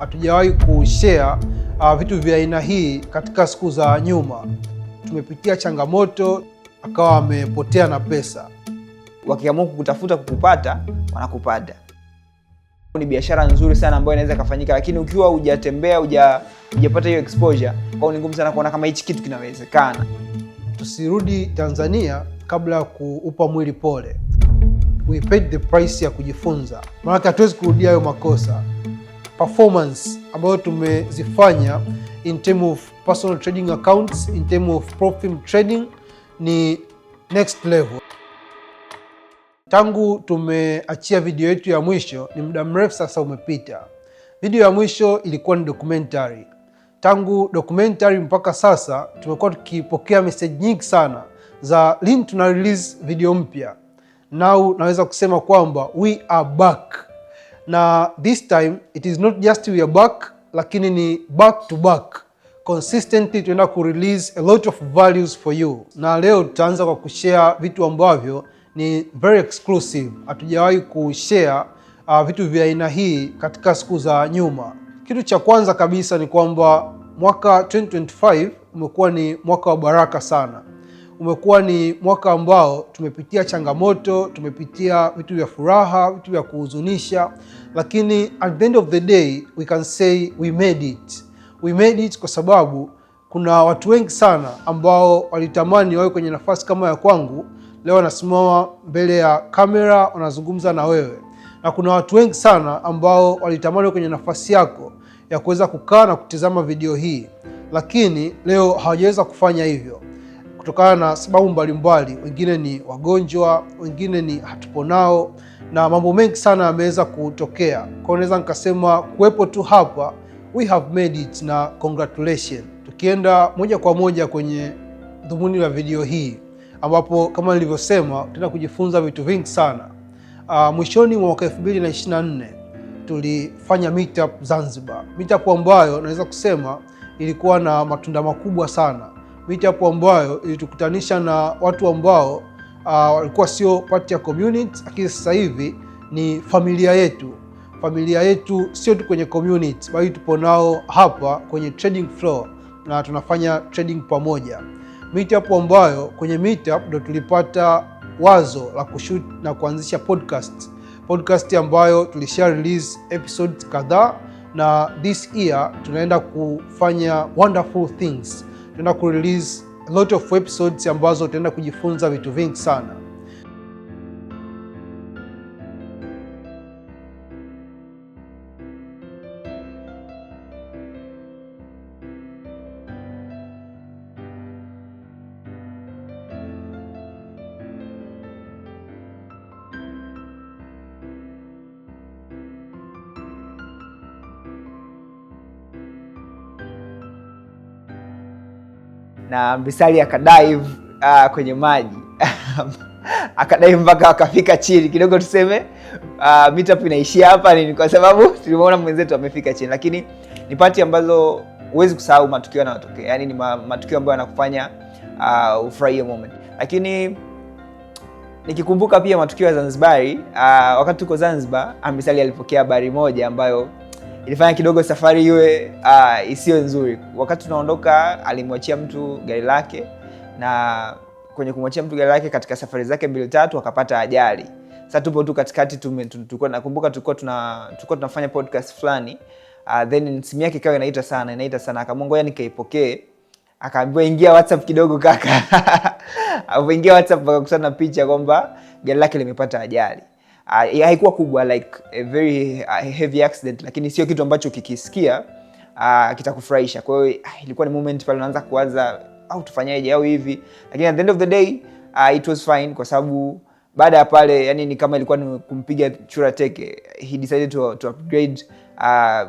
Hatujawahi kushare vitu vya aina hii katika siku za nyuma. Tumepitia changamoto, akawa amepotea na pesa. Wakiamua kukutafuta kukupata, wanakupata. Ni biashara nzuri sana ambayo inaweza kufanyika, lakini ukiwa hujatembea, hujapata hiyo exposure, kwao ni ngumu sana kuona kama hichi kitu kinawezekana. Tusirudi Tanzania kabla ya kuupa mwili pole. We paid the price ya kujifunza, maanake hatuwezi kurudia hayo makosa. Performance ambayo tumezifanya in term of personal trading accounts, in term of prop trading ni next level. Tangu tumeachia video yetu ya mwisho ni muda mrefu sasa umepita. Video ya mwisho ilikuwa ni documentary. Tangu documentary mpaka sasa tumekuwa tukipokea message nyingi sana za lini tuna release video mpya. Now naweza kusema kwamba we are back, na this time it is not just we are back, lakini ni back to back consistently tunaenda ku release a lot of values for you, na leo tutaanza kwa kushare vitu ambavyo ni very exclusive. Hatujawahi kushare vitu vya aina hii katika siku za nyuma. Kitu cha kwanza kabisa ni kwamba mwaka 2025 umekuwa ni mwaka wa baraka sana. Umekuwa ni mwaka ambao tumepitia changamoto, tumepitia vitu vya furaha, vitu vya kuhuzunisha, lakini at the end of the day we can say we made it. We made it kwa sababu kuna watu wengi sana ambao walitamani wawe kwenye nafasi kama ya kwangu, leo wanasimama mbele ya kamera wanazungumza na wewe, na kuna watu wengi sana ambao walitamani wawe kwenye nafasi yako ya kuweza kukaa na kutizama video hii, lakini leo hawajaweza kufanya hivyo kutokana na sababu mbalimbali. Wengine ni wagonjwa, wengine ni hatupo nao, na mambo mengi sana yameweza kutokea. Kwa hiyo naweza nikasema kuwepo tu hapa we have made it na congratulations. Tukienda moja kwa moja kwenye dhumuni la video hii, ambapo kama nilivyosema tutaenda kujifunza vitu vingi sana. Mwishoni mwa mwaka 2024 tulifanya meetup Zanzibar, meetup ambayo naweza kusema ilikuwa na matunda makubwa sana, meetup ambayo ilitukutanisha na watu ambao walikuwa sio part ya community, lakini sasa hivi ni familia yetu. Familia yetu sio tu kwenye community, bali tupo nao hapa kwenye trading floor na tunafanya trading pamoja. Meetup ambayo kwenye meetup ndo tulipata wazo la kushoot na kuanzisha podcast, podcast ambayo tulisha release episodes kadhaa, na this year tunaenda kufanya wonderful things, tunaenda ku release a lot of episodes ambazo tutaenda kujifunza vitu vingi sana. Na Mrisali akadive kwenye maji akadive mpaka akafika chini kidogo, tuseme meetup inaishia hapa nini, kwa sababu tulimuona mwenzetu amefika chini, lakini ni party ambazo huwezi kusahau matukio yanayotokea, yani ni matukio ambayo yanakufanya ufurahie moment. Lakini nikikumbuka pia matukio ya Zanzibari, wakati tuko Zanzibar, Amrisali alipokea habari moja ambayo ilifanya kidogo safari iwe isiyo nzuri. Wakati tunaondoka, alimwachia mtu gari lake, na kwenye kumwachia mtu gari lake, katika safari zake mbili tatu akapata ajali. Sasa tupo tu katikati, tulikuwa nakumbuka tulikuwa tunafanya podcast fulani, then simu yake ikawa inaita sana, inaita sana, akamwambia ngoja nikaipokee. Akaambiwa ingia WhatsApp kidogo kaka. Alipoingia WhatsApp akakutana na picha kwamba gari lake limepata ajali. Haikuwa kubwa like a very heavy accident, lakini sio kitu ambacho kikisikia kitakufurahisha. Kwa hiyo ilikuwa ni moment pale unaanza kuwaza au tufanyaje au hivi, lakini at the end of the day it was fine, kwa sababu baada ya pale, yani ni kama ilikuwa ni kumpiga chura teke. He decided to upgrade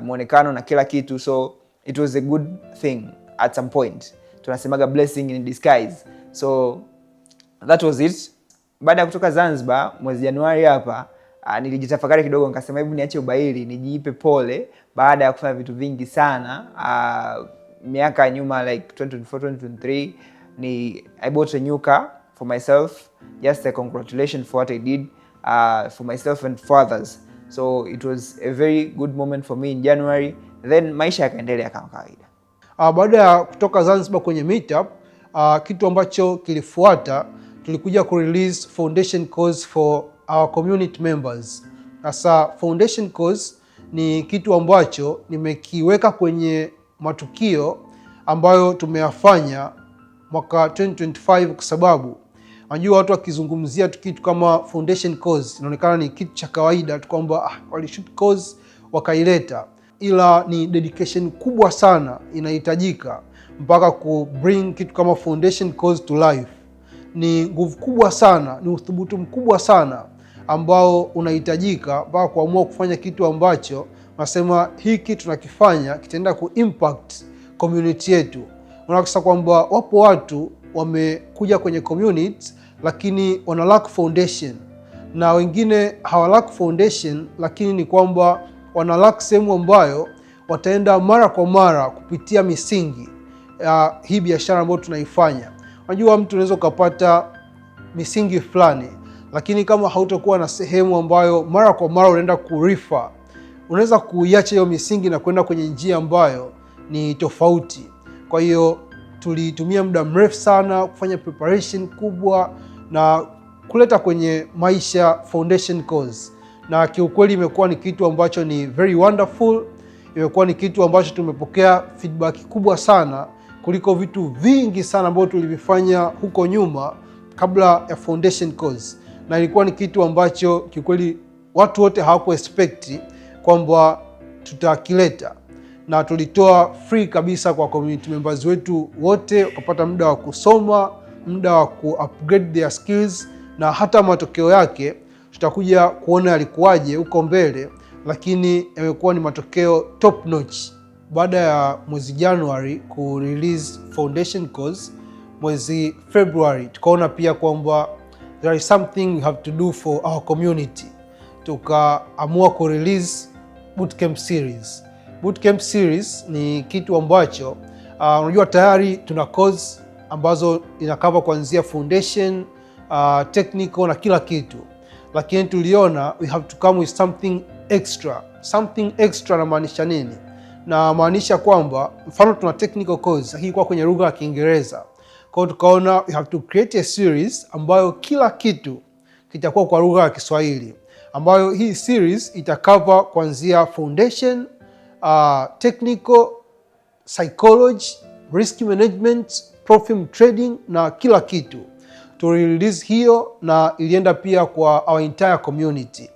muonekano na kila kitu, so it was a good thing at some point. Tunasemaga blessing in disguise, so that was it. Baada ya kutoka Zanzibar mwezi Januari hapa, nilijitafakari kidogo, nikasema hebu niache ubaili, nijiipe pole baada ya kufanya vitu vingi sana miaka ya nyuma like 2024 2023. Ni I bought a new car for myself, just a congratulation for what I did for myself and for others. So it was a very good moment for me in January. Then maisha yakaendelea kama kawaida. Baada ya kutoka Zanzibar kwenye meetup, kitu ambacho kilifuata tulikuja ku release foundation course for our community members. Sasa foundation course ni kitu ambacho nimekiweka kwenye matukio ambayo tumeyafanya mwaka 2025 kwa sababu najua watu wakizungumzia tu kitu kama foundation course inaonekana ni kitu cha kawaida tu kwamba walishoot course wakaileta, ila ni dedication kubwa sana inahitajika mpaka ku bring kitu kama foundation course to life. Ni nguvu kubwa sana, ni uthubutu mkubwa sana ambao unahitajika mpaka kuamua kufanya kitu ambacho nasema hiki tunakifanya kitaenda ku impact community yetu. Unakusa kwamba wapo watu wamekuja kwenye community lakini wana lack foundation, na wengine hawa lack foundation, lakini ni kwamba wana lack sehemu ambayo wataenda mara kwa mara kupitia misingi ya hii biashara ambayo tunaifanya. Unajua, mtu unaweza ukapata misingi fulani, lakini kama hautakuwa na sehemu ambayo mara kwa mara unaenda kurefer, unaweza kuiacha hiyo misingi na kwenda kwenye njia ambayo ni tofauti. Kwa hiyo tulitumia muda mrefu sana kufanya preparation kubwa na kuleta kwenye maisha foundation course, na kiukweli imekuwa ni kitu ambacho ni very wonderful. Imekuwa ni kitu ambacho tumepokea feedback kubwa sana kuliko vitu vingi sana ambavyo tulivifanya huko nyuma kabla ya foundation course, na ilikuwa ni kitu ambacho kiukweli watu wote hawaku expect kwamba tutakileta, na tulitoa free kabisa kwa community members wetu wote, wakapata muda wa kusoma, muda wa ku upgrade their skills, na hata matokeo yake tutakuja kuona yalikuwaje huko mbele, lakini yamekuwa ni matokeo top notch. Baada ya mwezi January ku release foundation course, mwezi February tukaona pia kwamba there is something we have to do for our community, tukaamua ku release bootcamp series. Bootcamp series ni kitu ambacho unajua tayari tuna course ambazo inacover kuanzia foundation, technical na kila kitu, lakini tuliona we have to come with something extra. Something extra namaanisha nini? Namaanisha kwamba mfano tuna technical course lakini kwa kwenye lugha ya Kiingereza. Kwa hiyo tukaona we have to create a series ambayo kila kitu kitakuwa kwa lugha ya Kiswahili, ambayo hii series itacover kuanzia foundation, technical, psychology, risk management, prop trading na kila kitu. Tulirelease hiyo na ilienda pia kwa our entire community,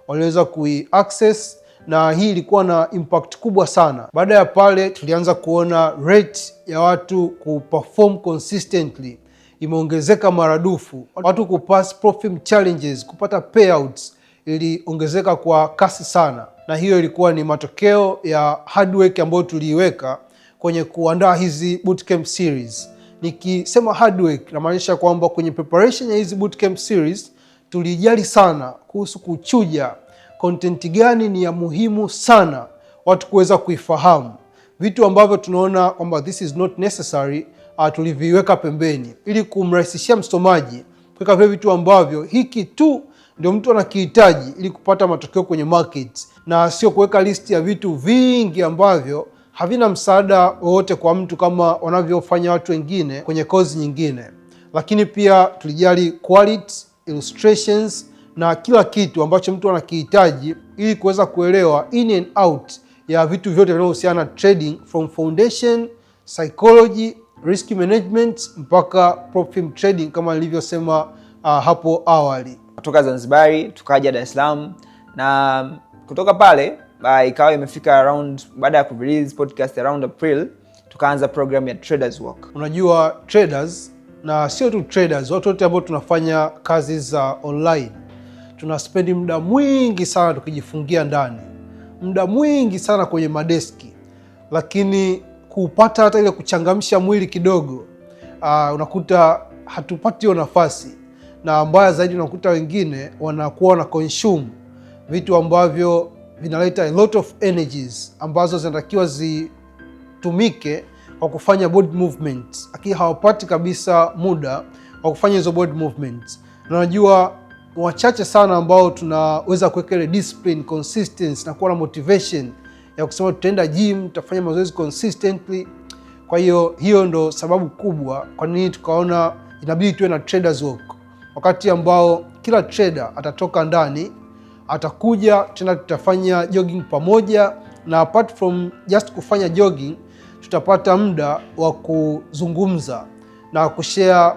waliweza kui access na hii ilikuwa na impact kubwa sana. Baada ya pale, tulianza kuona rate ya watu kuperform consistently imeongezeka maradufu, watu kupass prop firm challenges, kupata payouts iliongezeka kwa kasi sana, na hiyo ilikuwa ni matokeo ya hard work ambayo tuliiweka kwenye kuandaa hizi bootcamp series. Nikisema hard work namaanisha kwamba kwenye preparation ya hizi bootcamp series tulijali sana kuhusu kuchuja content gani ni ya muhimu sana watu kuweza kuifahamu. Vitu ambavyo tunaona kwamba this is not necessary, tuliviweka pembeni ili kumrahisishia msomaji kuweka vile vitu ambavyo hiki tu ndio mtu anakihitaji ili kupata matokeo kwenye market, na sio kuweka list ya vitu vingi ambavyo havina msaada wowote kwa mtu kama wanavyofanya watu wengine kwenye kozi nyingine. Lakini pia tulijali quality, illustrations na kila kitu ambacho mtu anakihitaji ili kuweza kuelewa in and out ya vitu vyote vinavyohusiana na trading from foundation, psychology, risk management mpaka prop firm trading kama nilivyosema hapo awali. Kutoka Zanzibari tukaja Dar es Salaam na kutoka pale ikawa imefika around, baada ya kurelease podcast around April, tukaanza program ya Traders Walk. Unajua traders na sio tu traders, watu wote ambao tunafanya kazi za online tuna spend muda mwingi sana tukijifungia ndani, muda mwingi sana kwenye madeski, lakini kupata hata ile kuchangamsha mwili kidogo, unakuta hatupati hiyo nafasi, na mbaya zaidi unakuta wengine wanakuwa wana consume vitu ambavyo vinaleta a lot of energies ambazo zinatakiwa zitumike kwa kufanya body movement, lakini hawapati kabisa muda wa kufanya hizo body movement. Na unajua wachache sana ambao tunaweza kuweka ile discipline, consistency na kuwa na motivation ya kusema tutaenda gym, tutafanya mazoezi consistently. Kwa hiyo hiyo ndo sababu kubwa kwa nini tukaona inabidi tuwe na traders walk, wakati ambao kila trader atatoka ndani, atakuja tena, tutafanya jogging pamoja, na apart from just kufanya jogging, tutapata muda wa kuzungumza na kushare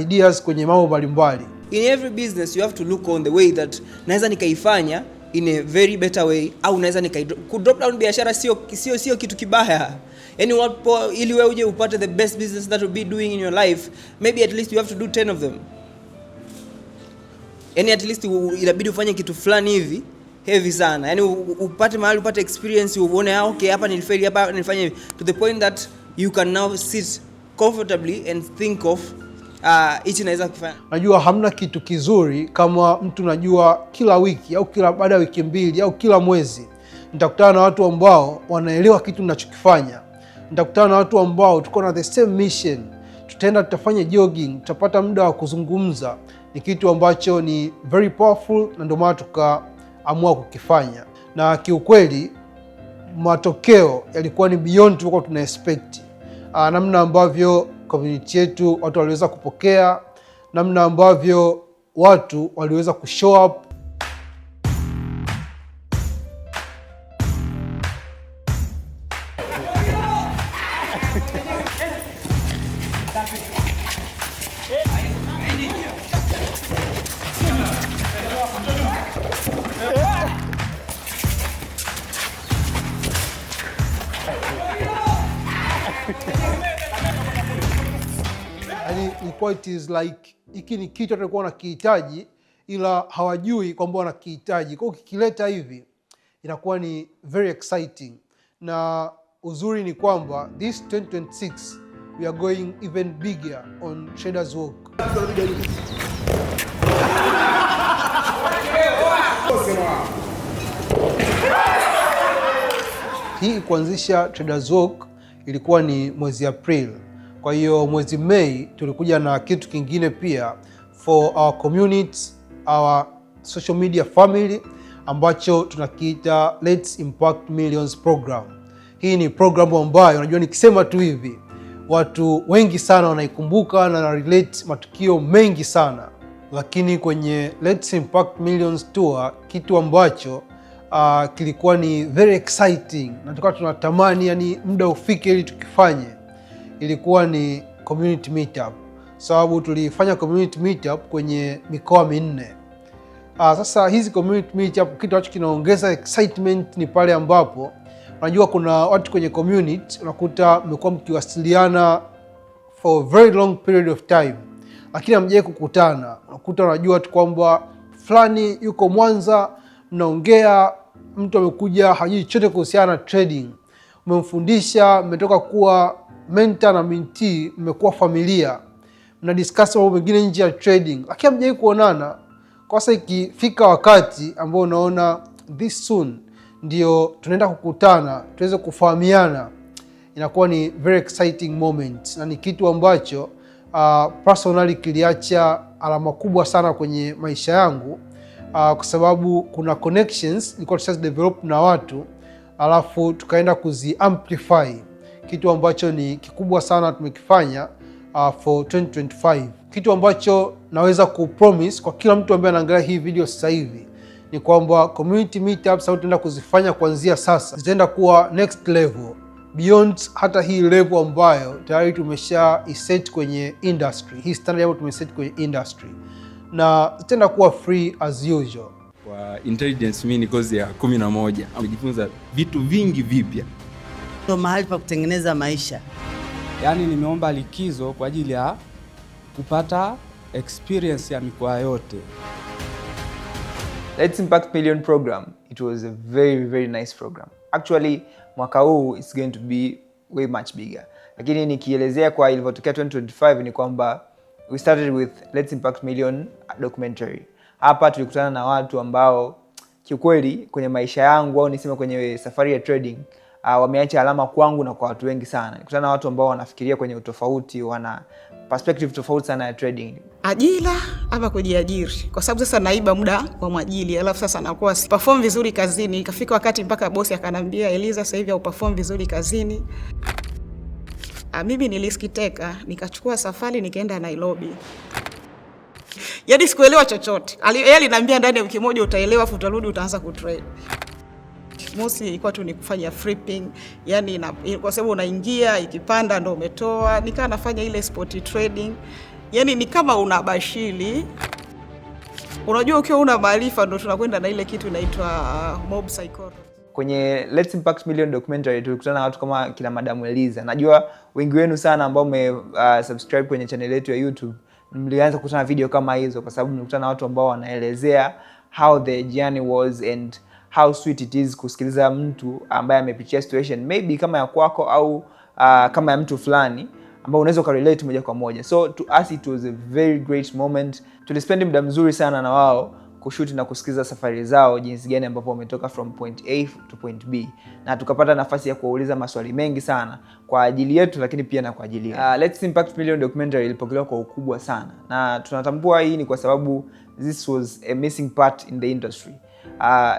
ideas kwenye mambo mbalimbali. In every business you have to look on the way that naweza nikaifanya in a very better way au naweza nika ku drop down. Biashara sio kitu kibaya. Yani wapo ili wewe uje upate the best business that will be doing in your life, maybe at least you have to do 10 of them. Yani at least inabidi ufanye kitu fulani hivi heavy sana, yani upate mahali, upate experience, uone, ah, okay, hapa nilifeli, hapa nilifanya hivi, to the point that you can now sit comfortably and think of hichi naweza kufanya. Najua hamna kitu kizuri kama mtu najua kila wiki au kila baada ya wiki 2 au kila mwezi nitakutana na watu ambao wanaelewa kitu ninachokifanya, nitakutana na watu ambao tuko na the same mission, tutaenda tutafanya jogging, tutapata muda wa kuzungumza. Ni kitu ambacho ni very powerful, na ndio maana tukaamua kukifanya, na kiukweli matokeo yalikuwa ni beyond tulikuwa tuna expect. Namna ambavyo community yetu watu waliweza kupokea, namna ambavyo watu waliweza kushow up. Yani ilikuwa it is like hiki ni kitu walikuwa wanakihitaji, ila hawajui kwamba wanakihitaji. Kwa hiyo ukikileta hivi inakuwa ni very exciting, na uzuri ni kwamba this 2026 we are going even bigger on Traders Walk. Hii kuanzisha Traders Walk ilikuwa ni mwezi April. Kwa hiyo mwezi Mei tulikuja na kitu kingine pia for our community, our social media family, ambacho tunakiita Let's Impact Millions program. Hii ni programu ambayo unajua nikisema tu hivi watu wengi sana wanaikumbuka na relate matukio mengi sana, lakini kwenye Let's Impact Millions tour kitu ambacho kilikuwa ni very exciting na tulikuwa tunatamani yani muda ufike ili tukifanye, ilikuwa ni community meetup, sababu tulifanya community meetup kwenye mikoa 4. Sasa hizi community meetup, kitu ambacho kinaongeza excitement ni pale ambapo unajua kuna watu kwenye community unakuta mmekuwa mkiwasiliana for a very long period of time, lakini hamjawahi kukutana. Unakuta unajua tu kwamba fulani yuko Mwanza, mnaongea, mtu amekuja hajui chochote kuhusiana na trading, umemfundisha, mmetoka kuwa mentor na mentee, mmekuwa familia, mna discuss mambo mengine nje ya trading, lakini hamjawahi kuonana. Kwa sasa ikifika wakati ambao unaona this soon ndio tunaenda kukutana tuweze kufahamiana, inakuwa ni very exciting moment, na ni kitu ambacho personally kiliacha alama kubwa sana kwenye maisha yangu, kwa sababu kuna connections nilikuwa tusha develop na watu, alafu tukaenda kuzi amplify, kitu ambacho ni kikubwa sana tumekifanya for 2025. Kitu ambacho naweza kupromise kwa kila mtu ambaye anaangalia hii video sasa hivi ni kwamba community meetups au tunaenda kuzifanya kuanzia sasa zitaenda kuwa next level beyond hata hii level ambayo tayari tumesha iset kwenye industry, hii standard ambayo tumeset kwenye industry, na zitaenda kuwa free as usual. Kwa intelligence mimi ni kozi ya 11, amejifunza vitu vingi vipya. Ndio mahali pa kutengeneza maisha. Yaani nimeomba likizo kwa ajili ya kupata experience ya mikoa yote. Let's Impact Million program, it was a very very nice program. Actually mwaka huu it's going to be way much bigger. Lakini nikielezea kwa ilivyotokea 2025 ni kwamba we started with Let's Impact Million documentary. Hapa tulikutana na watu ambao kiukweli kwenye maisha yangu au niseme kwenye safari ya trading, Wameacha alama kwangu na kwa watu wengi sana. Nikutana na watu ambao wanafikiria kwenye utofauti, wana perspective tofauti sana ya trading. Ajira ama kujiajiri, kwa sababu sasa naiba muda wa mwajiri, alafu sasa nakuwa si perform vizuri kazini. Ikafika wakati mpaka bosi akanambia, "Eliza, sasa hivi hauperform vizuri kazini." Mimi ni risk taker, nikachukua safari nikaenda Nairobi. Yaani sikuelewa chochote. Yeye aliniambia ndani ya wiki moja utaelewa, afu utarudi utaanza kutrade. Mostly ilikuwa tu ni kufanya flipping, yani kwa sababu unaingia ikipanda ndo umetoa. Nikawa nafanya ile spot trading, yani ni kama unabashiri. Unajua, ukiwa una maarifa ndo tunakwenda na ile kitu inaitwa mob psychology. Kwenye Let's Impact Million documentary tulikutana na watu kama kina Madam Eliza. Najua wengi wenu sana ambao mme subscribe kwenye channel yetu ya YouTube mlianza kukutana video kama hizo, kwa sababu mlikutana na watu ambao wanaelezea how the journey was and how sweet it is kusikiliza mtu ambaye amepitia situation maybe kama ya kwako au kama ya mtu fulani ambao unaweza ukarelate moja kwa moja. So to us it was a very great moment. Tulispend muda mzuri sana na wao kushoot na kusikiza safari zao, jinsi gani ambapo wametoka from point A to point B, na tukapata nafasi ya kuwauliza maswali mengi sana kwa ajili yetu, lakini pia na kwa ajili yao. Let's Impact Million documentary ilipokelewa kwa ukubwa sana, na tunatambua hii ni kwa sababu this was a missing part in the industry.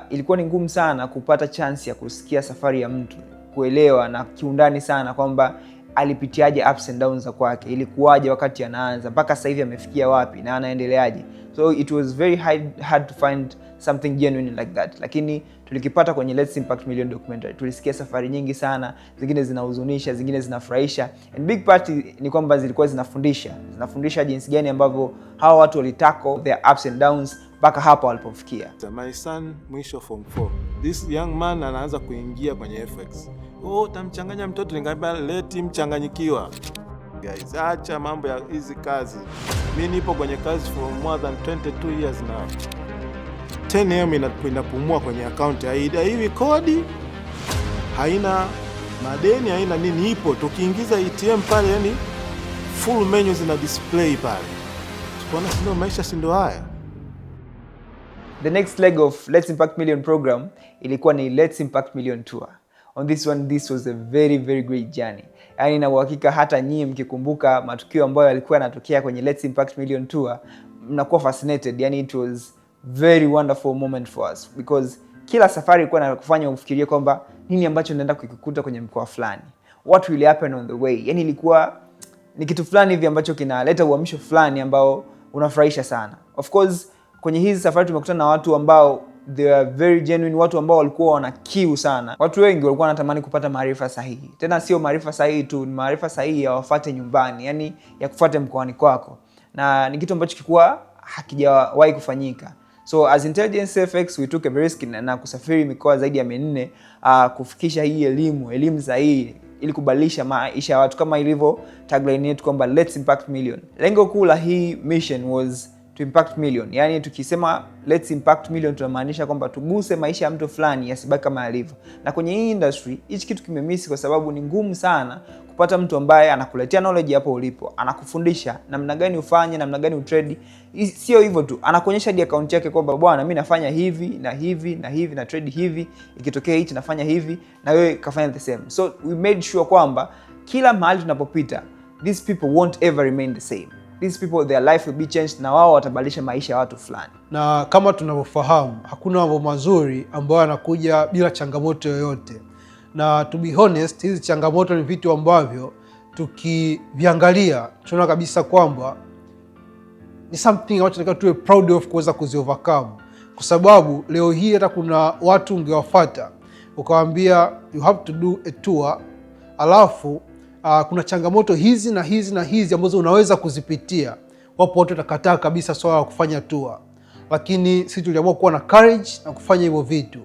Ilikuwa ni ngumu sana kupata chance ya kusikia safari ya mtu, kuelewa na kiundani sana kwamba alipitiaje ups and downs za kwake, ilikuwaje wakati anaanza mpaka sasa hivi amefikia wapi na anaendeleaje. So it was very hard to find something genuine like that, lakini tulikipata kwenye Let's Impact Million documentary. Tulisikia safari nyingi sana, zingine zinahuzunisha, zingine zinafurahisha, and big part ni kwamba zilikuwa zinafundisha jinsi gani ambavyo hawa watu walitackle their ups and downs mpaka hapa walipofikia. My son mwisho form 4. This young man anaanza kuingia kwenye FX. "Oh, utamchanganya mtoto." Nikamwambia, "Let him changanyikiwa. Guys, acha mambo ya hizi kazi. Mi nipo kwenye kazi for more than 22 years now. 10M inapumua kwenye akaunti, haidaiwi kodi, haina madeni, haina nini, ipo. Tukiingiza ATM pale, yani full menu zina display pale. Tukaona si ndio maisha, si ndio haya? The next leg of Let's Impact Million program ilikuwa ni Let's Impact Million Tour. On this one, this was a very very great journey. Yaani na uhakika hata nyinyi mkikumbuka matukio ambayo yalikuwa yanatokea kwenye Let's Impact Million Tour, mnakuwa fascinated. Yani it was very wonderful moment for us because kila safari ilikuwa inakufanya ufikirie kwamba nini ambacho naenda kukikuta kwenye mkoa fulani, what will happen on the way. Yani ilikuwa ni kitu fulani hivi ambacho kinaleta uamsho fulani ambao unafurahisha sana. Of course kwenye hizi safari tumekutana na watu ambao they are very genuine, watu ambao walikuwa wana kiu sana. Watu wengi walikuwa wanatamani kupata maarifa sahihi, tena sio maarifa sahihi tu, ni maarifa sahihi yawafate nyumbani, yani ya kufuate mkoani kwako, na ni kitu ambacho kilikuwa hakijawahi kufanyika. So as Intelligence FX we took a risk na kusafiri mikoa zaidi ya 400 kufikisha hii elimu sahihi ili kubadilisha maisha ya watu kama ilivyo tagline yetu kwamba Let's Impact Million. Lengo kuu la hii mission was to impact million. Yaani tukisema Let's Impact Million tunamaanisha kwamba tuguse maisha ya mtu fulani yasibaki kama yalivyo. Na kwenye hii industry hichi kitu kimemiss kwa sababu ni ngumu sana kupata mtu ambaye anakuletea knowledge hapo ulipo, anakufundisha namna gani ufanye, namna gani utrade. Sio hivyo tu, anakuonyesha hadi account yake kwamba bwana, mimi nafanya hivi na hivi na hivi na trade hivi, ikitokea hichi nafanya hivi, na wewe kafanya the same. So we made sure kwamba kila mahali tunapopita, these people won't ever remain the same. These people, their life will be changed, na wao watabadilisha maisha ya watu fulani. Na kama tunavyofahamu, hakuna mambo mazuri ambayo yanakuja bila changamoto yoyote, na to be honest, hizi changamoto ni vitu ambavyo tukiviangalia tunaona kabisa kwamba ni something ambacho tunatakiwa tuwe proud of kuweza kuzi overcome, kwa sababu leo hii hata kuna watu ungewafuata ukawaambia you have to do a tour, alafu kuna changamoto hizi na hizi na hizi ambazo unaweza kuzipitia, wapo watu watakataa kabisa swala la kufanya tour, lakini sisi tuliamua kuwa na courage na kufanya hivyo vitu.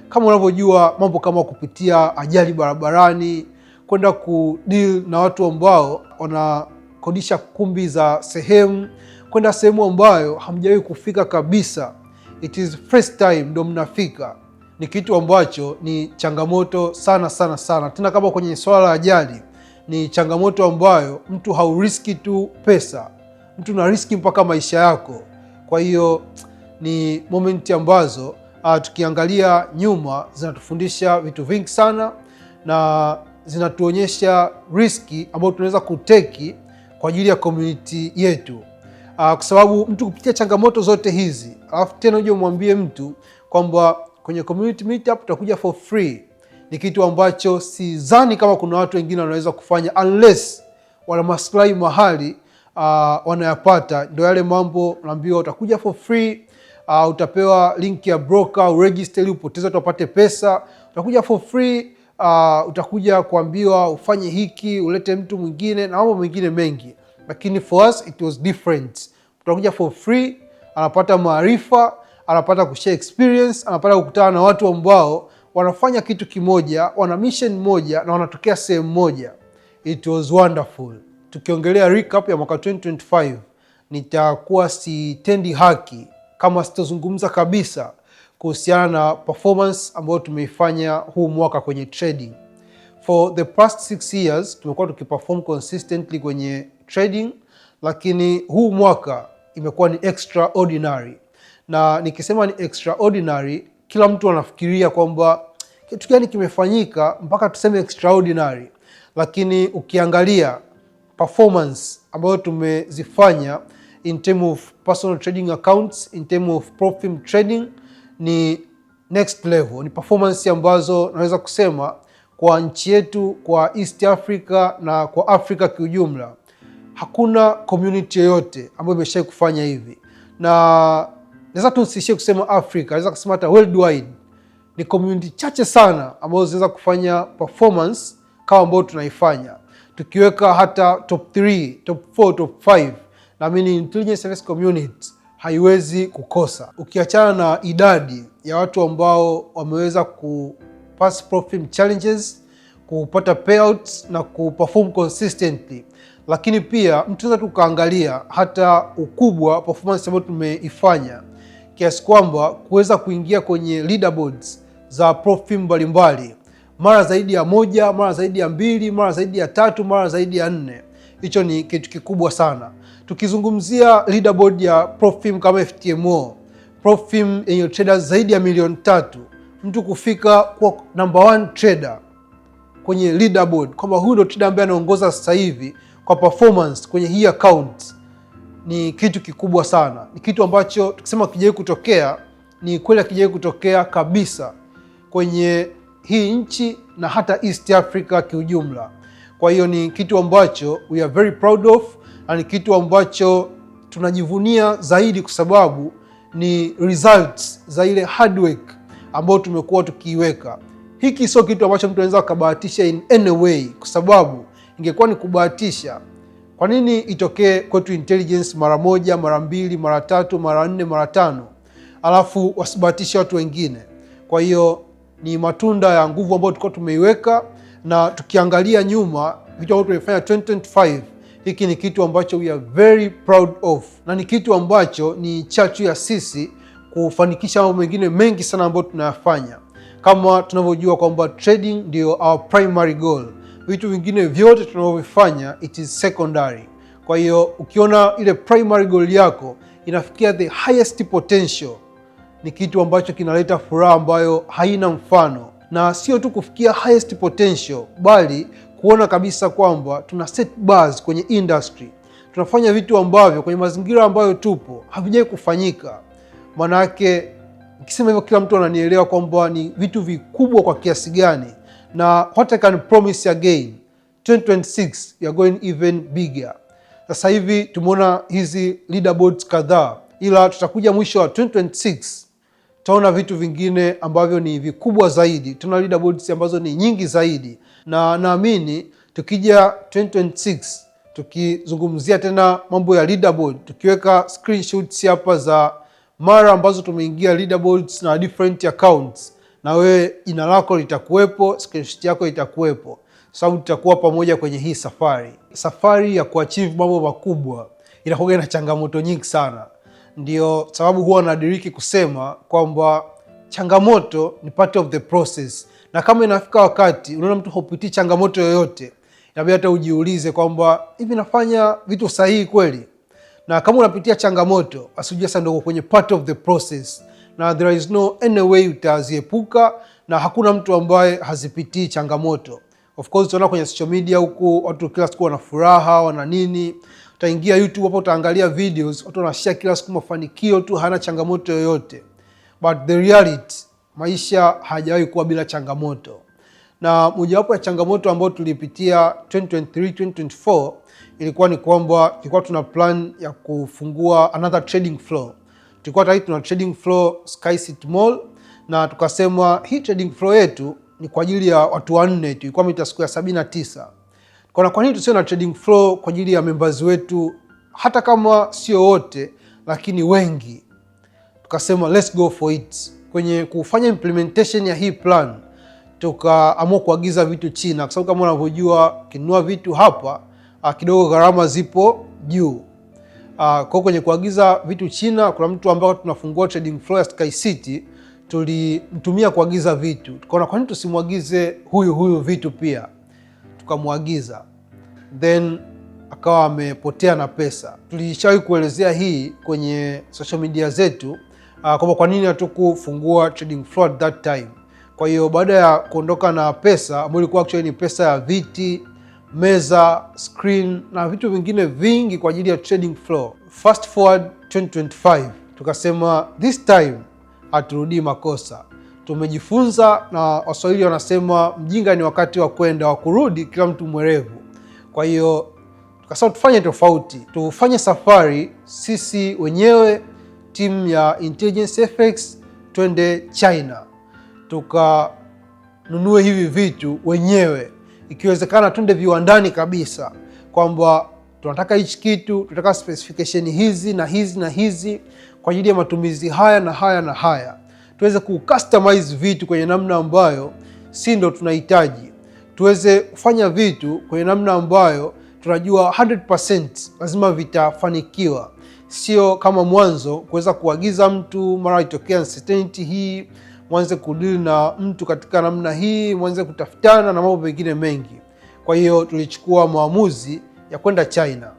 Kama unavyojua, mambo kama kupitia ajali barabarani, kwenda kudeal na watu ambao wanakodisha kumbi za sehemu, kwenda sehemu ambayo hamjawahi kufika kabisa, it is first time ndo mnafika, ni kitu ambacho ni changamoto sana sana sana. Tena kama kwenye swala la ajali, ni changamoto ambayo mtu haurisk tu pesa, mtu una risk mpaka maisha yako. Kwa hiyo ni moment ambazo tukiangalia nyuma zinatufundisha vitu vingi sana, Na zinatuonyesha risk ambayo tunaweza kutake kwa ajili ya community yetu. Kwa sababu mtu kupitia changamoto zote hizi, alafu tena uje umwambie mtu kwamba kwenye community meetup utakuja for free, ni kitu ambacho sidhani kama kuna watu wengine wanaweza kufanya unless wana maslahi mahali wanayapata. Ndio yale mambo unaambiwa utakuja for free, utapewa link ya broker uregister ili upoteze watu wapate pesa. Utakuja for free, utakuja kuambiwa ufanye hiki, ulete mtu mwingine na mambo mengine mengi, lakini for us it was different. Utakuja for free, anapata maarifa, anapata kushare experience, anapata kukutana na watu ambao wanafanya kitu kimoja, wana mission moja na wanatokea sehemu moja. It was wonderful. Tukiongelea recap ya mwaka 2025, nitakuwa sitendi haki kama sitozungumza kabisa kuhusiana na performance ambayo tumeifanya huu mwaka kwenye trading. For the past 6 years tumekuwa tukiperform consistently kwenye trading, lakini huu mwaka imekuwa ni extraordinary. Na nikisema ni extraordinary, kila mtu anafikiria kwamba kitu gani kimefanyika mpaka tuseme extraordinary, lakini ukiangalia performance ambayo tumezifanya in term of personal trading accounts, in term of prop firm trading ni next level, ni performance ambazo naweza kusema kwa nchi yetu, kwa East Africa na kwa Afrika kiujumla, hakuna community yoyote ambayo imeshawahi kufanya hivi, na naweza tu nisiishie kusema Africa, naweza kusema hata worldwide ni community chache sana ambazo zinaweza kufanya performance kama ambayo tunaifanya. Tukiweka hata top 3, top 4, top 5, naamini Intelligence FX Community haiwezi kukosa. Ukiachana na idadi ya watu ambao wameweza ku pass prop firm challenges, kupata payouts na kuperform consistently, lakini pia mtu anaweza tu kaangalia hata ukubwa performance ambayo tumeifanya kiasi kwamba kuweza kuingia kwenye leaderboards za prop firm mbalimbali mara zaidi ya moja, mara zaidi ya mbili, mara zaidi ya tatu, mara zaidi ya nne. Hicho ni kitu kikubwa sana. Tukizungumzia leaderboard ya prop firm kama FTMO, prop firm yenye traders zaidi ya milioni 3, mtu kufika kuwa number one trader kwenye leaderboard, kwamba huyu ndo trader ambaye anaongoza sasa hivi kwa performance kwenye hii account ni kitu kikubwa sana. Ni kitu ambacho tukisema hakijawahi kutokea, ni kweli hakijawahi kutokea kabisa kwenye hii nchi na hata East Africa kiujumla. Kwa hiyo ni kitu ambacho we are very proud of na ni kitu ambacho tunajivunia zaidi kwa sababu ni results za ile hard work ambayo tumekuwa tukiiweka. Hiki sio kitu ambacho mtu anaweza akabahatisha in any way, kwa sababu ingekuwa ni kubahatisha, kwa nini itokee kwetu Intelligence mara moja, mara mbili, mara tatu, mara nne, mara tano, alafu wasibahatishe watu wengine? Kwa hiyo ni matunda ya nguvu ambayo tulikuwa tumeiweka, na tukiangalia nyuma vitu ambavyo tumefanya 2025, hiki ni kitu ambacho we are very proud of, na ni kitu ambacho ni chachu ya sisi kufanikisha mambo mengine mengi sana ambayo tunayafanya. Kama tunavyojua kwamba trading ndio our primary goal, vitu vingine vyote tunavyovifanya, it is secondary. Kwa hiyo ukiona ile primary goal yako inafikia the highest potential, ni kitu ambacho kinaleta furaha ambayo haina mfano, na sio tu kufikia highest potential, bali kuona kabisa kwamba tuna set bars kwenye industry, tunafanya vitu ambavyo kwenye mazingira ambayo tupo havijawahi kufanyika. Manake nikisema hivyo kila mtu ananielewa kwamba ni vitu vikubwa kwa kiasi gani, na what I can promise again, 2026 we are going even bigger. Sasa hivi tumeona hizi leaderboards kadhaa, ila tutakuja mwisho wa 2026 tutaona vitu vingine ambavyo ni vikubwa zaidi. Tuna leaderboards ambazo ni nyingi zaidi, na naamini tukija 2026 tukizungumzia tena mambo ya leaderboard, tukiweka screenshots hapa za mara ambazo tumeingia leaderboards na different accounts, na wewe jina lako litakuwepo, screenshot yako itakuwepo, sababu tutakuwa pamoja kwenye hii safari. Safari ya kuachieve mambo makubwa inakuwa na changamoto nyingi sana. Ndio sababu huwa nadiriki kusema kwamba changamoto ni part of the process, na kama inafika wakati unaona mtu haupitii changamoto yoyote, inabidi hata ujiulize kwamba hivi nafanya vitu sahihi kweli? Na kama unapitia changamoto, basi ujue sasa ndio kwenye part of the process, na there is no any way utaziepuka, na hakuna mtu ambaye hazipitii changamoto. Of course tunaona kwenye social media huku watu kila siku wana furaha, wana nini. Utaingia YouTube hapo utaangalia videos, watu wanashare kila siku mafanikio tu, hana changamoto yoyote. But the reality, maisha hajawahi kuwa bila changamoto. Na mojawapo ya changamoto ambayo tulipitia 2023 2024 ilikuwa ni kwamba tulikuwa tuna plan ya kufungua another trading floor. Tulikuwa tayari tuna trading floor Sky City Mall, na tukasema hii trading floor yetu ni kwa ajili ya watu wanne tu, ilikuwa mita square 79. Tukaona kwa nini tusiwe na trading floor kwa ajili ya members wetu, hata kama sio wote, lakini wengi. Tukasema let's go for it. Kwenye kufanya implementation ya hii plan, tukaamua kuagiza vitu China, kwa sababu kama unavyojua ukinunua vitu hapa kidogo gharama zipo juu. Kwa kwenye kuagiza vitu China, kuna mtu ambaye tunafungua trading floor ya Sky City tulimtumia kuagiza vitu, tukaona kwa nini tusimwagize huyu huyu vitu pia, tukamwagiza then akawa amepotea na pesa. Tulishawahi kuelezea hii kwenye social media zetu kwamba kwa nini hatukufungua trading floor at that time. Kwa hiyo baada ya kuondoka na pesa ambayo ilikuwa actually ni pesa ya viti, meza, screen na vitu vingine vingi kwa ajili ya trading floor. Fast forward 2025 tukasema this time haturudii makosa. Tumejifunza, na Waswahili wanasema mjinga ni wakati wa kwenda, wa kurudi kila mtu mwerevu. Kwa hiyo tukasema tufanye tofauti, tufanye safari sisi wenyewe, timu ya Intelligence FX, twende China tukanunue hivi vitu wenyewe, ikiwezekana twende viwandani kabisa, kwamba tunataka hichi kitu, tunataka specification hizi na hizi na hizi kwa ajili ya matumizi haya na haya na haya, tuweze kucustomize vitu kwenye namna ambayo si ndo tunahitaji, tuweze kufanya vitu kwenye namna ambayo tunajua 100% lazima vitafanikiwa, sio kama mwanzo kuweza kuagiza mtu mara itokea uncertainty hii, mwanze kudeal na mtu katika namna hii, mwanze kutafutana na mambo mengine mengi. Kwa hiyo tulichukua maamuzi ya kwenda China.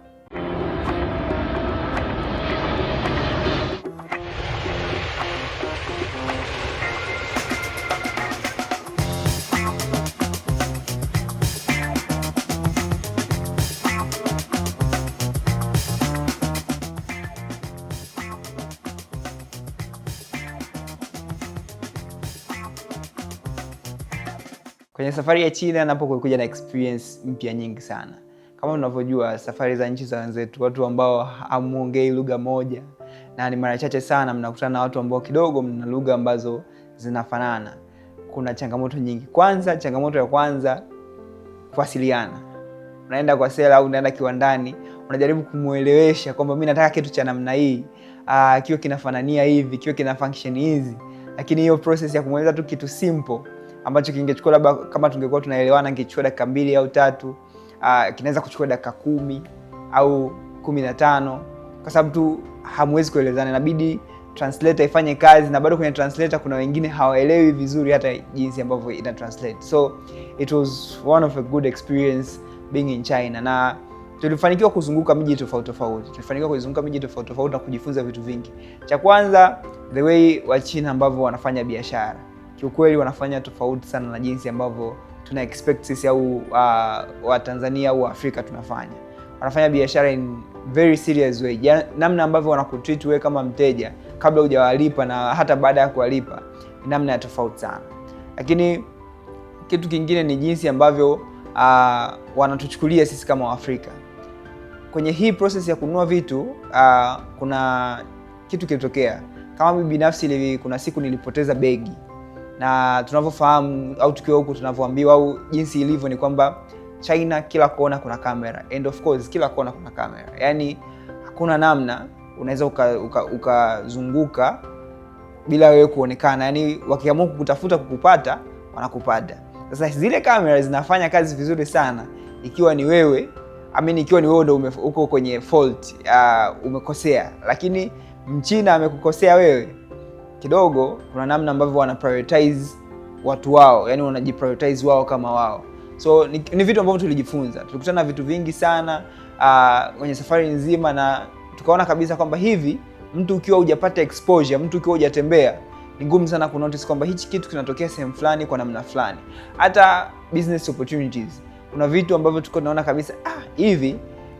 Kwenye safari ya China napo kulikuja na experience mpya nyingi sana. Kama unavyojua safari za nchi za wenzetu, watu ambao hamuongei lugha moja, na ni mara chache sana mnakutana na watu ambao kidogo mna lugha ambazo zinafanana. Kuna changamoto nyingi. Kwanza, changamoto ya kwanza, kuwasiliana. Unaenda kwa seller au unaenda kiwandani, unajaribu kumuelewesha kwamba mimi nataka kitu cha namna hii, kiwe kinafanania hivi, kiwe kina function hizi, lakini hiyo process ya kumweleza tu kitu simple ambacho kingechukua labda kama tungekuwa tunaelewana ingechukua dakika 2 au 3, kinaweza kuchukua dakika 10 au 15, kwa sababu tu hamwezi kuelezana, inabidi translator ifanye kazi, na bado kwenye translator kuna wengine hawaelewi vizuri hata jinsi ambavyo ina translate. So it was one of a good experience being in China, na tulifanikiwa kuzunguka miji tofauti tofauti. Tulifanikiwa kuzunguka miji tofauti tofauti na kujifunza vitu vingi. Cha kwanza, the way wa China ambavyo wanafanya biashara, kiukweli wanafanya tofauti sana na jinsi ambavyo tuna expect sisi au wa Tanzania au Afrika tunafanya. Wanafanya biashara in very serious way. Namna ambavyo wanakutreat wewe kama mteja kabla hujawalipa na hata baada ya kuwalipa ni namna ya tofauti sana. Lakini kitu kingine ni jinsi ambavyo wanatuchukulia sisi kama Waafrika. Kwenye hii process ya kununua vitu, kuna kitu kilitokea. Kama mimi binafsi, kuna siku nilipoteza begi. Na tunavyofahamu au tukiwa huku tunavyoambiwa au jinsi ilivyo ni kwamba China kila kona kuna kamera, and of course kila kona kuna kamera. Yaani hakuna namna unaweza ukazunguka bila wewe kuonekana. Yaani wakiamua kukutafuta kukupata, wanakupata. Sasa zile kamera zinafanya kazi vizuri sana ikiwa ni wewe, I mean ikiwa ni wewe ndio uko kwenye fault, umekosea, lakini Mchina amekukosea wewe kidogo, kuna namna ambavyo wana prioritize watu wao, yani wanajiprioritize wao kama wao. So ni vitu ambavyo tulijifunza. Tulikutana na vitu vingi sana kwenye safari nzima, na tukaona kabisa kwamba hivi mtu ukiwa hujapata exposure, mtu ukiwa hujatembea, Ni ngumu sana kunotice kwamba hichi kitu kinatokea sehemu fulani kwa namna fulani. Hata business opportunities, kuna vitu ambavyo tuko tunaona kabisa, ah, hivi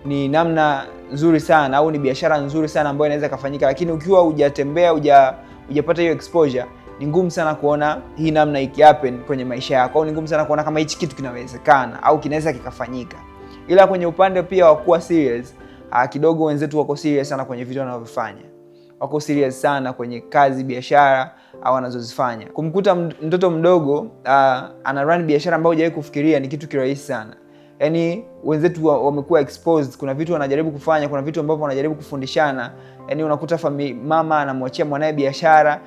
ni namna nzuri sana au ni biashara nzuri sana ambayo inaweza kafanyika, lakini ukiwa hujatembea, hujapata hiyo exposure, ni ngumu sana kuona hii namna ikihappen kwenye maisha yako, au ni ngumu sana kuona kama hichi kitu kinawezekana au kinaweza kikafanyika. Ila kwenye upande pia wa kuwa serious, kidogo wenzetu wako serious sana kwenye vitu wanavyofanya, wako serious sana kwenye kazi, biashara au wanazozifanya. Kumkuta mtoto mdogo ana run biashara ambayo hujawahi kufikiria ni kitu kirahisi sana. Yaani wenzetu wamekuwa exposed, kuna vitu wanajaribu kufanya, kuna vitu ambavyo wanajaribu kufundishana. Yaani unakuta mama anamwachia mwanae biashara,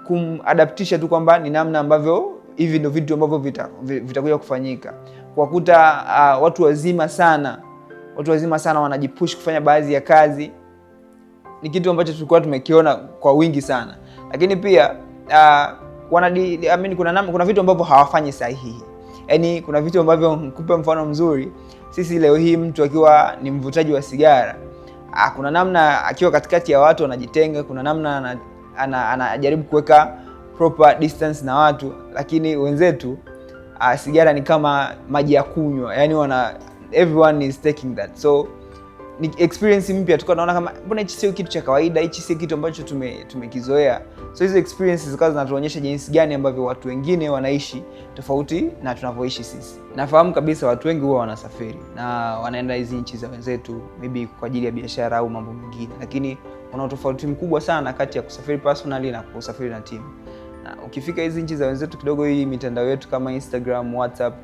kumadaptisha tu kwamba ni namna ambavyo hivi ndio vitu ambavyo vitakuja kufanyika. Kuwakuta watu wazima sana wanajipush kufanya baadhi ya kazi ni kitu ambacho tulikuwa tumekiona kwa wingi sana, lakini pia I mean, kuna vitu ambavyo hawafanyi sahihi. Yaani kuna vitu ambavyo, nikupe mfano mzuri, sisi leo hii mtu akiwa ni mvutaji wa sigara, kuna namna akiwa katikati ya watu anajitenga, kuna namna anajaribu kuweka proper distance na watu, lakini wenzetu sigara ni kama maji ya kunywa, yani everyone is taking that. So ni experience mpya, tulikuwa tunaona kama mbona hichi sio kitu cha kawaida, hichi sio kitu ambacho tumekizoea. So hizo experiences zikawa zinatuonyesha jinsi gani ambavyo watu wengine wanaishi tofauti na tunavyoishi sisi. Nafahamu kabisa watu wengi huwa wanasafiri na wanaenda hizi nchi za wenzetu maybe kwa ajili ya biashara au mambo mengine, lakini kuna utofauti mkubwa sana kati ya kusafiri personally na kusafiri na timu. Na ukifika hizi nchi za wenzetu kidogo, hii mitandao yetu kama Instagram, WhatsApp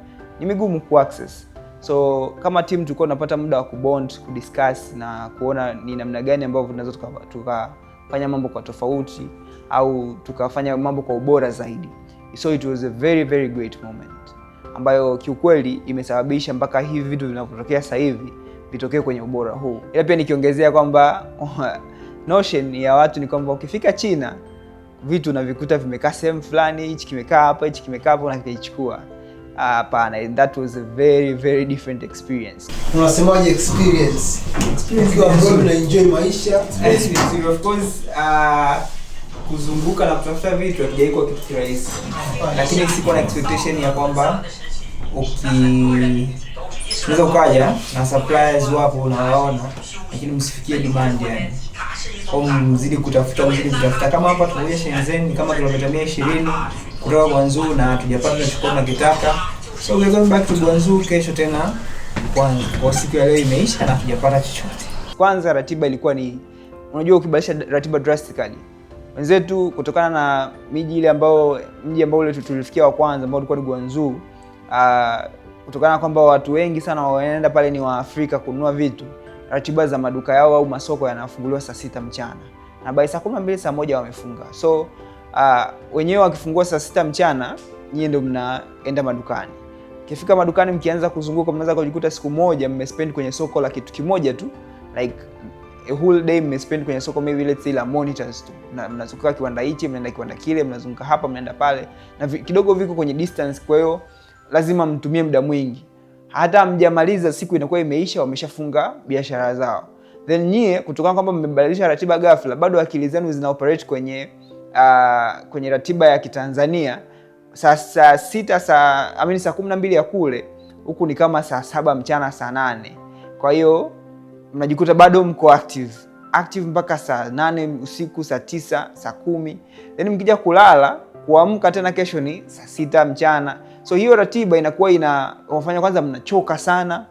ni migumu kuaccess. So kama team tulikuwa tunapata muda wa kubond, kudiscuss na kuona ni namna gani ambavyo tunaweza tukafanya mambo kwa tofauti au tukafanya mambo kwa ubora zaidi. So it was a very very great moment ambayo kiukweli imesababisha mpaka hivi vitu vinavyotokea sasa hivi vitokee kwenye ubora huu. Ila pia nikiongezea kwamba notion ya watu ni kwamba ukifika China vitu unavikuta vimekaa sehemu fulani, hichi kimekaa hapa, hichi kimekaa hapa, unakichukua. Hapana, that was a very very different experience. Unasemaje experience? Ukiwa abroad una enjoy maisha. Experience ni nzuri. Of course, kuzunguka na kutafuta vitu hakijaikuwa kitu kirahisi, lakini sikuwa na expectation ya kwamba unaweza ukaja na suppliers wapo unawaona, lakini msifikie demand yani. Kwa mzidi kutafuta, mzidi kutafuta. Kama hapa tumekuja Shenzhen ni kama kilomita 120 kutoka Guangzhou na hatujapata tunachokuwa tunakitaka. So we're going back to Guangzhou kesho tena kwanza. Kwa siku ya leo imeisha na hatujapata chochote. Kwanza ratiba ilikuwa ni, unajua, ukibadilisha ratiba drastically, wenzetu kutokana na miji ile ambao mji ambao ule tulifikia wa kwanza ambao ulikuwa ni Guangzhou, kutokana na kwamba watu wengi sana wanaenda pale ni Waafrika kununua vitu, ratiba za maduka yao au masoko yanafunguliwa saa 6 mchana na by saa 12, saa 1 wamefunga. So wenyewe wakifungua saa 6 mchana, nyie ndio mnaenda madukani. Ukifika madukani mkianza kuzunguka, mnaweza kujikuta siku moja mmespend kwenye soko la kitu kimoja tu, like a whole day mmespend kwenye soko maybe, let's say, la monitors tu. Na mnazunguka kiwanda hichi, mnaenda kiwanda kile, mnazunguka hapa, mnaenda pale, na kidogo viko kwenye distance, kwa hiyo lazima mtumie muda mwingi. Hata mjamaliza siku inakuwa imeisha, wameshafunga biashara zao. Then nyie kutokana kwamba mmebadilisha ratiba ghafla, bado akili zenu zina operate kwenye ratiba ya Kitanzania. Saa 6, I mean, saa 12 ya kule, huku ni kama saa 7 mchana, saa 8. Kwa hiyo mnajikuta bado mko active active mpaka saa 8 usiku, saa 9, saa 10, then mkija kulala, kuamka tena kesho ni saa 6 mchana. So hiyo ratiba inakuwa ina wafanya kwanza mnachoka sana,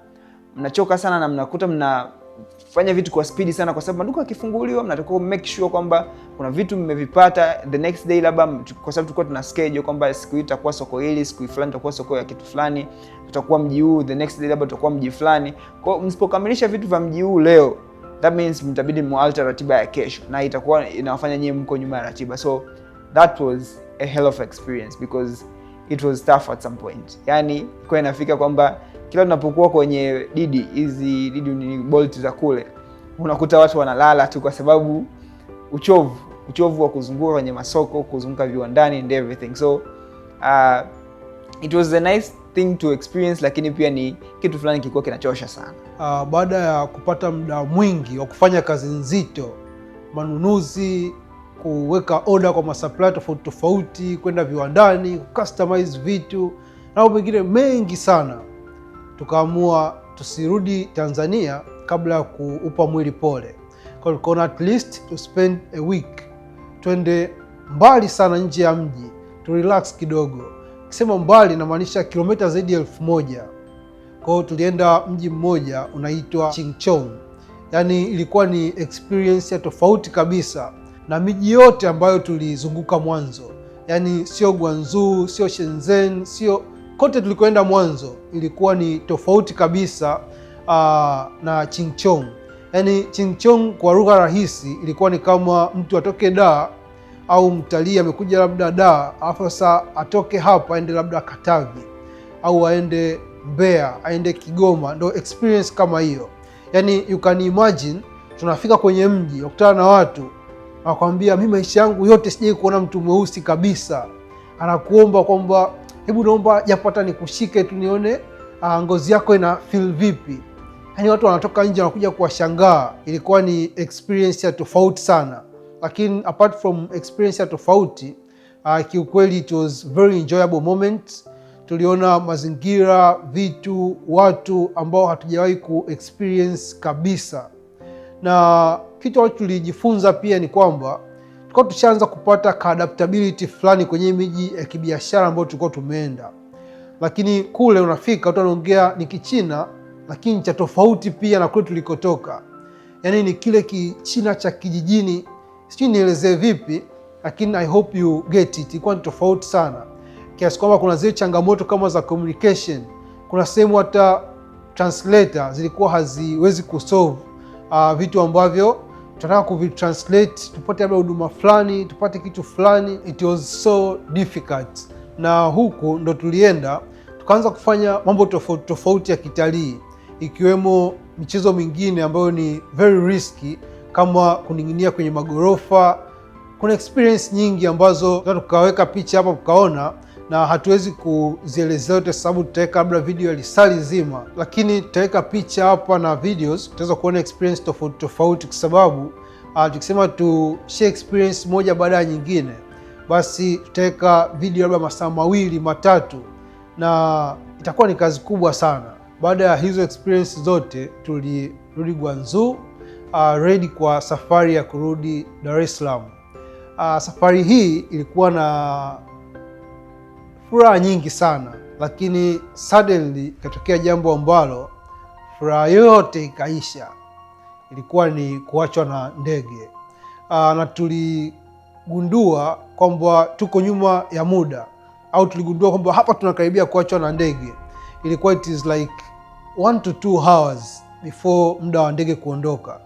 mnachoka sana na mnakuta mnafanya vitu kwa spidi sana, kwa sababu maduka yakifunguliwa mnatakiwa make sure kwamba kuna vitu mmevipata the next day, labda kwa sababu tulikuwa tuna schedule kwamba siku hii itakuwa soko hili, siku fulani itakuwa soko ya kitu fulani, tutakuwa mji huu, the next day labda tutakuwa mji fulani. Kwa hiyo msipokamilisha vitu vya mji huu leo, that means mtabidi mualter ratiba ya kesho na itakuwa inawafanya nyie mko nyuma ya ratiba. So that was a hell of experience because it was tough at some point. Yani kwa inafika kwamba kila tunapokuwa kwenye Didi, hizi Didi ni Bolt za kule, unakuta watu wanalala tu kwa sababu uchovu, uchovu wa kuzunguka kwenye masoko, kuzunguka viwandani and everything. So it was a nice thing to experience, lakini pia ni kitu fulani kilikuwa kinachosha sana. Baada ya kupata muda mwingi wa kufanya kazi nzito, manunuzi, Kuweka order kwa masupplier tofauti tofauti, kwenda viwandani, customize vitu na mambo mengine mengi sana. Tukaamua tusirudi Tanzania kabla ya kuupa mwili pole. Kwa hiyo tukaona at least to spend a week, twende mbali sana nje ya mji tu relax kidogo. Kisema mbali namaanisha kilomita zaidi ya 1000. Kwa hiyo tulienda mji mmoja unaitwa Chingchong. Yaani ilikuwa ni experience ya tofauti kabisa na miji yote ambayo tulizunguka mwanzo, yaani sio Guangzhou, sio Shenzhen, sio kote tulikoenda mwanzo, ilikuwa ni tofauti kabisa na Chingchong. Yaani Chingchong kwa lugha rahisi ilikuwa ni kama mtu atoke Dar au mtalii amekuja labda Dar, alafu sasa atoke hapa aende labda Katavi au aende Mbeya, aende Kigoma, ndo experience kama hiyo. Yaani you can imagine tunafika kwenye mji, wakutana na watu anakwambia, mi maisha yangu yote sijai kuona mtu mweusi kabisa. Anakuomba kwamba hebu naomba japo hata nikushike tu nione ngozi yako ina feel vipi. Yaani watu wanatoka nje wanakuja kuwashangaa. Ilikuwa ni experience ya tofauti sana, lakini apart from experience ya tofauti, kiukweli it was very enjoyable moment. Tuliona mazingira, vitu, watu ambao hatujawahi ku experience kabisa, na kitu ambacho tulijifunza pia ni kwamba tulikuwa tushaanza kupata ka adaptability fulani kwenye miji ya kibiashara ambayo tulikuwa tumeenda, lakini kule unafika watu wanaongea ni Kichina, lakini cha tofauti pia na kule tulikotoka. Yaani ni kile Kichina cha kijijini, sijui nielezee vipi, lakini I hope you get it. Ilikuwa ni tofauti sana kiasi kwamba kuna zile changamoto kama za communication, kuna sehemu hata translator zilikuwa haziwezi kusolve vitu ambavyo tunataka kuvitranslate, tupate labda huduma fulani, tupate kitu fulani. It was so difficult, na huku ndo tulienda tukaanza kufanya mambo tofauti tofauti ya kitalii, ikiwemo michezo mingine ambayo ni very risky kama kuning'inia kwenye magorofa. Kuna experience nyingi ambazo tukaweka picha hapa tukaona, na hatuwezi kuzielezea yote sababu tutaweka labda video ya lisaa zima, lakini tutaweka picha hapa na videos, tutaweza kuona experience tofauti tofauti, kwa sababu tukisema tu share experience moja baada ya nyingine, basi tutaweka video labda masaa 2 3, na itakuwa ni kazi kubwa sana. Baada ya hizo experience zote, tulirudi Guangzhou ready kwa safari ya kurudi Dar es Salaam. Safari hii ilikuwa na furaha nyingi sana, lakini suddenly ikatokea jambo ambalo furaha yote ikaisha. Ilikuwa ni kuachwa na ndege. Na tuligundua kwamba tuko nyuma ya muda, au tuligundua kwamba hapa tunakaribia kuachwa na ndege. Ilikuwa it is like 1 to 2 hours before muda wa ndege kuondoka.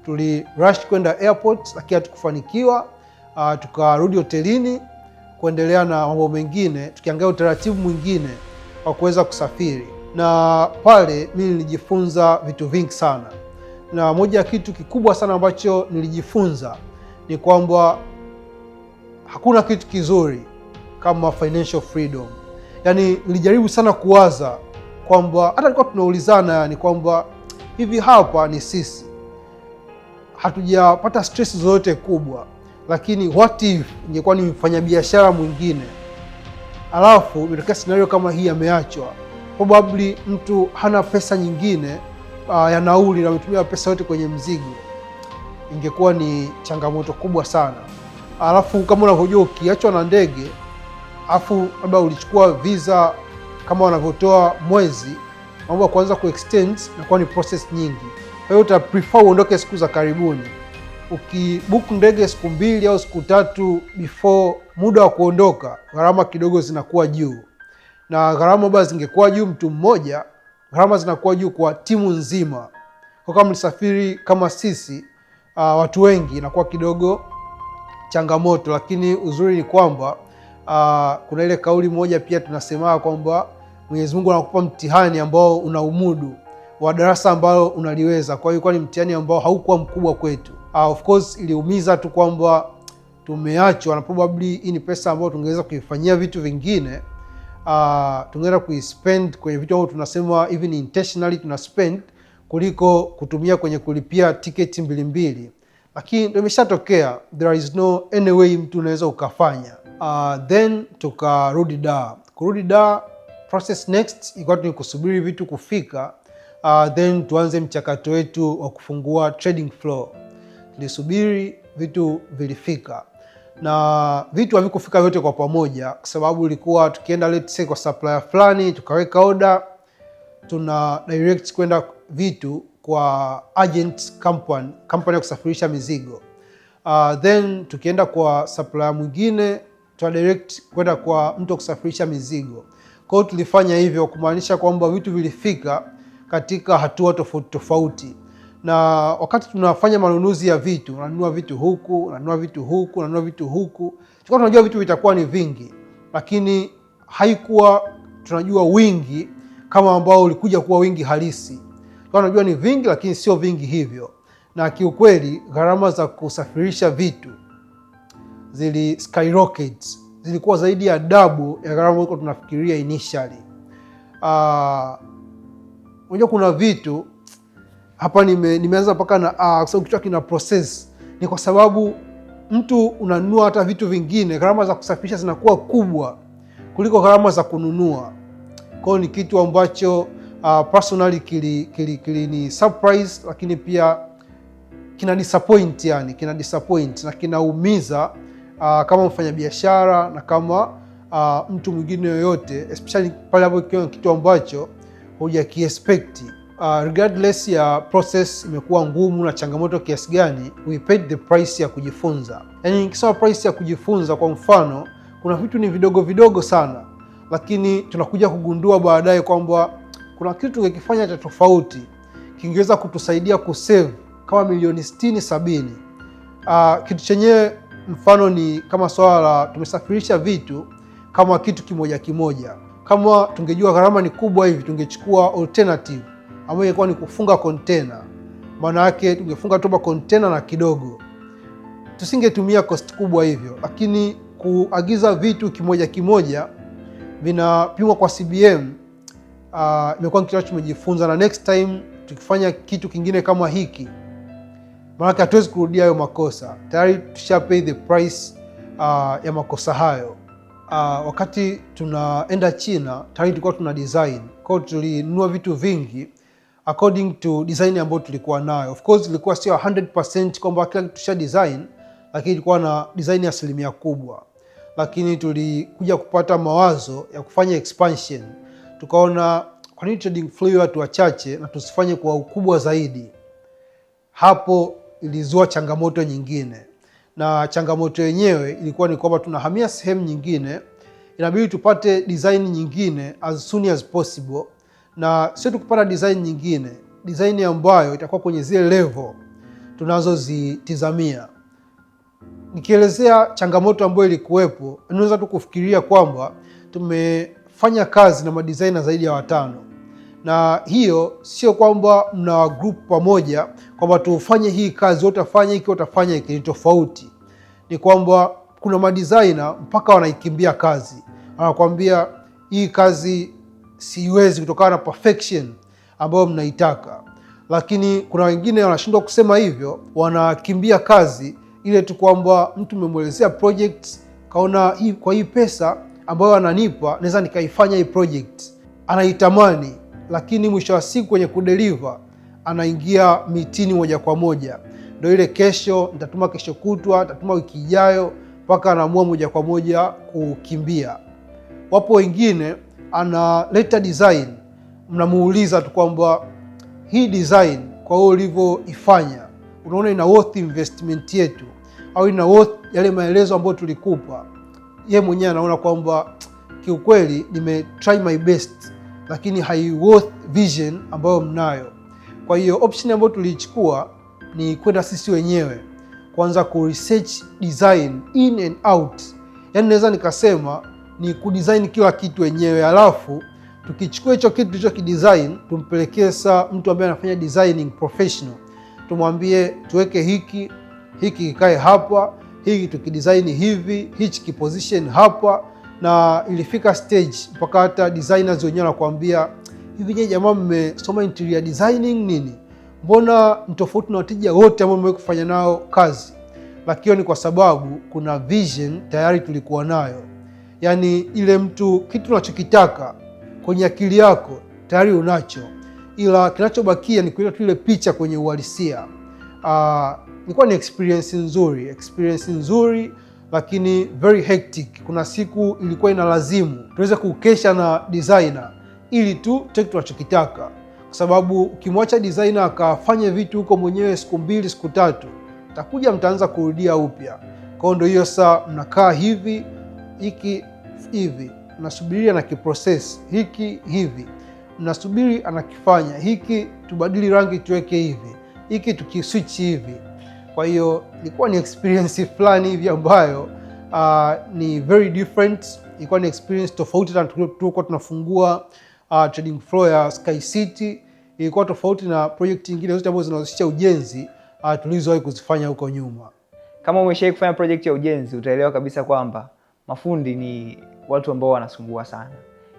Tuli rush kwenda airport, lakini hatukufanikiwa. Tukarudi hotelini kuendelea na mambo mengine, tukiangalia utaratibu mwingine wa kuweza kusafiri. Na pale mimi nilijifunza vitu vingi sana, na moja ya kitu kikubwa sana ambacho nilijifunza ni kwamba hakuna kitu kizuri kama financial freedom. Yaani nilijaribu sana kuwaza kwamba hata tulikuwa tunaulizana, yani kwamba hivi hapa ni sisi hatujapata stress zozote kubwa, lakini what if ingekuwa ni mfanyabiashara mwingine alafu imetokea scenario kama hii, ameachwa, probably mtu hana pesa nyingine ya nauli na ametumia pesa yote kwenye mzigo, ingekuwa ni changamoto kubwa sana. Alafu kama unavyojua ukiachwa na ndege alafu labda ulichukua visa kama wanavyotoa mwezi, mambo ya kuanza kuextend inakuwa ni process nyingi. Kwa hiyo uta prefer uondoke siku za karibuni. Ukibook ndege siku 2 au siku 3 before muda wa kuondoka, gharama kidogo zinakuwa juu, na gharama labda zingekuwa juu mtu mmoja, gharama zinakuwa juu kwa timu nzima. Kwa kama mlisafiri kama sisi watu wengi, inakuwa kidogo changamoto, lakini uzuri ni kwamba kuna ile kauli moja pia tunasema kwamba Mwenyezi Mungu anakupa mtihani ambao unaumudu wa darasa ambalo unaliweza. Kwa hiyo ilikuwa ni mtihani ambao haukuwa mkubwa kwetu. Of course iliumiza tu kwamba tumeachwa na probably hii ni pesa ambayo tungeweza kuifanyia vitu vingine. Tungeweza kuispend kwenye vitu ambavyo tunasema even intentionally tuna spend kuliko kutumia kwenye kulipia tiketi mbili mbili, Lakini ndio imeshatokea, there is no any way mtu unaweza ukafanya. Then tukarudi Dar. Kurudi Dar, process next ilikuwa ni kusubiri vitu kufika, then tuanze mchakato wetu wa kufungua trading floor. Tulisubiri, vitu vilifika, na vitu havikufika vyote kwa pamoja, kwa sababu ilikuwa tukienda, let's say, kwa supplier fulani tukaweka order, tuna direct kwenda vitu kwa agent company, company ya kusafirisha mizigo. Then tukienda kwa supplier mwingine tuna direct kwenda kwa mtu wa kusafirisha mizigo. Kwa hiyo tulifanya hivyo kumaanisha kwamba vitu vilifika katika hatua tofauti tofauti, na wakati tunafanya manunuzi ya vitu, unanunua vitu huku, unanunua vitu huku, unanunua vitu huku, tulikuwa tunajua vitu vitakuwa ni vingi, lakini haikuwa tunajua wingi kama ambao ulikuja kuwa wingi halisi. Tulikuwa tunajua ni vingi, lakini sio vingi hivyo, na kiukweli gharama za kusafirisha vitu zili skyrocket, zilikuwa zaidi ya double ya gharama tulikuwa tunafikiria initially. Unajua kuna vitu hapa nimeanza mpaka na kwa sababu kichwa kina process, ni kwa sababu mtu unanunua hata vitu vingine, gharama za kusafirisha zinakuwa kubwa kuliko gharama za kununua. Kwa hiyo ni kitu ambacho personally kili ni surprise, lakini pia kina disappoint, yani kina disappoint na kinaumiza kama mfanyabiashara na kama mtu mwingine yoyote, especially pale hapo ikiwa kitu ambacho hujakiexpect. Regardless ya process imekuwa ngumu na changamoto kiasi gani, we paid the price ya kujifunza. Yani nikisema price ya kujifunza, kwa mfano, kuna vitu ni vidogo vidogo sana, lakini tunakuja kugundua baadaye kwamba kuna kitu tungekifanya cha tofauti kingeweza kutusaidia kusave kama milioni 60 70. Kitu chenyewe mfano ni kama swala la tumesafirisha vitu kama kitu kimoja kimoja. Kama tungejua gharama ni kubwa hivi, tungechukua alternative ambayo ilikuwa ni kufunga container. Maana yake tungefunga tu container na kidogo, tusingetumia cost kubwa hivyo, lakini kuagiza vitu kimoja kimoja vinapimwa kwa CBM imekuwa kitu tumejifunza, na next time tukifanya kitu kingine kama hiki, maanake hatuwezi kurudia hayo makosa. Tayari tusha pay the price ya makosa hayo. Wakati tunaenda China tayari tulikuwa tuna design, kwa hiyo tulinunua vitu vingi according to design ambayo tulikuwa nayo. Of course ilikuwa sio 100% kwamba kila kitu tusha design, lakini ilikuwa na design ya asilimia kubwa, lakini tulikuja kupata mawazo ya kufanya expansion. Tukaona kwa nini trading floor watu wachache na tusifanye kwa ukubwa zaidi. Hapo ilizua changamoto nyingine, na changamoto yenyewe ilikuwa ni kwamba tunahamia sehemu nyingine, inabidi tupate design nyingine as soon as possible, na sio tu kupata design nyingine, design ambayo itakuwa kwenye zile level tunazozitizamia. Nikielezea changamoto ambayo ilikuwepo, unaweza tu kufikiria kwamba tumefanya kazi na madesigner zaidi ya watano, na hiyo sio kwamba mna group pamoja kwamba tufanye hii kazi, wote wafanye hiki, watafanya hiki, ni tofauti. Ni kwamba kuna madesigner mpaka wanaikimbia kazi, wanakwambia hii kazi siwezi kutokana na perfection ambayo mnaitaka, lakini kuna wengine wanashindwa kusema hivyo, wanakimbia kazi ile tu kwamba mtu umemwelezea project, kaona hii, kwa hii pesa ambayo ananipa naweza nikaifanya hii project, anaitamani, lakini mwisho wa siku kwenye kudeliver anaingia mitini moja kwa moja, ndo ile kesho nitatuma, kesho kutwa nitatuma, wiki ijayo, mpaka anaamua moja kwa moja kukimbia. Wapo wengine analeta design, mnamuuliza tu kwamba hii design kwa wewe ulivyoifanya, unaona ina worth investment yetu au ina worth yale maelezo ambayo tulikupa? Ye mwenyewe anaona kwamba kiukweli nime try my best, lakini hai worth vision ambayo mnayo. Kwa hiyo option ambayo tuliichukua ni kwenda sisi wenyewe kuanza ku research design in and out, yaani naweza nikasema ni kudesign kila kitu wenyewe, alafu tukichukua hicho kitu tulichokidesign tumpelekee sa mtu ambaye anafanya designing professional, tumwambie tuweke hiki hiki kikae hapa, hiki tukidesign hivi, hichi kiposition hapa. Na ilifika stage mpaka hata designers wenyewe wanakuambia hivi, nyie jamaa mmesoma interior designing nini? Mbona ni tofauti na wateja wote ambao mmewahi kufanya nao kazi? Lakini ni kwa sababu kuna vision tayari tulikuwa nayo, yaani ile mtu kitu unachokitaka kwenye akili yako tayari unacho, ila kinachobakia ni kuleta tu ile picha kwenye uhalisia. Ilikuwa ni experience nzuri lakini very hectic. Kuna siku ilikuwa inalazimu tuweze kukesha na designer ili tu take tunachokitaka, kwa sababu ukimwacha designer akafanya vitu huko mwenyewe siku 2, siku 3, takuja mtaanza kurudia upya. Kwa hiyo ndio hiyo saa mnakaa hivi, hiki hivi, mnasubiria na kiprocess hiki hivi, mnasubiri anakifanya hiki, tubadili rangi tuweke hivi, hiki tukiswitch hivi. Kwa hiyo ilikuwa ni experience fulani hivi ambayo ni very different. Ilikuwa ni experience tofauti na tulikuwa tunafungua trading floor ya Sky City. Ilikuwa tofauti na project nyingine zote ambazo zinahusisha ujenzi tulizowahi kuzifanya huko nyuma. Kama umeshawahi kufanya project ya ujenzi, utaelewa kabisa kwamba mafundi ni watu ambao wanasumbua sana.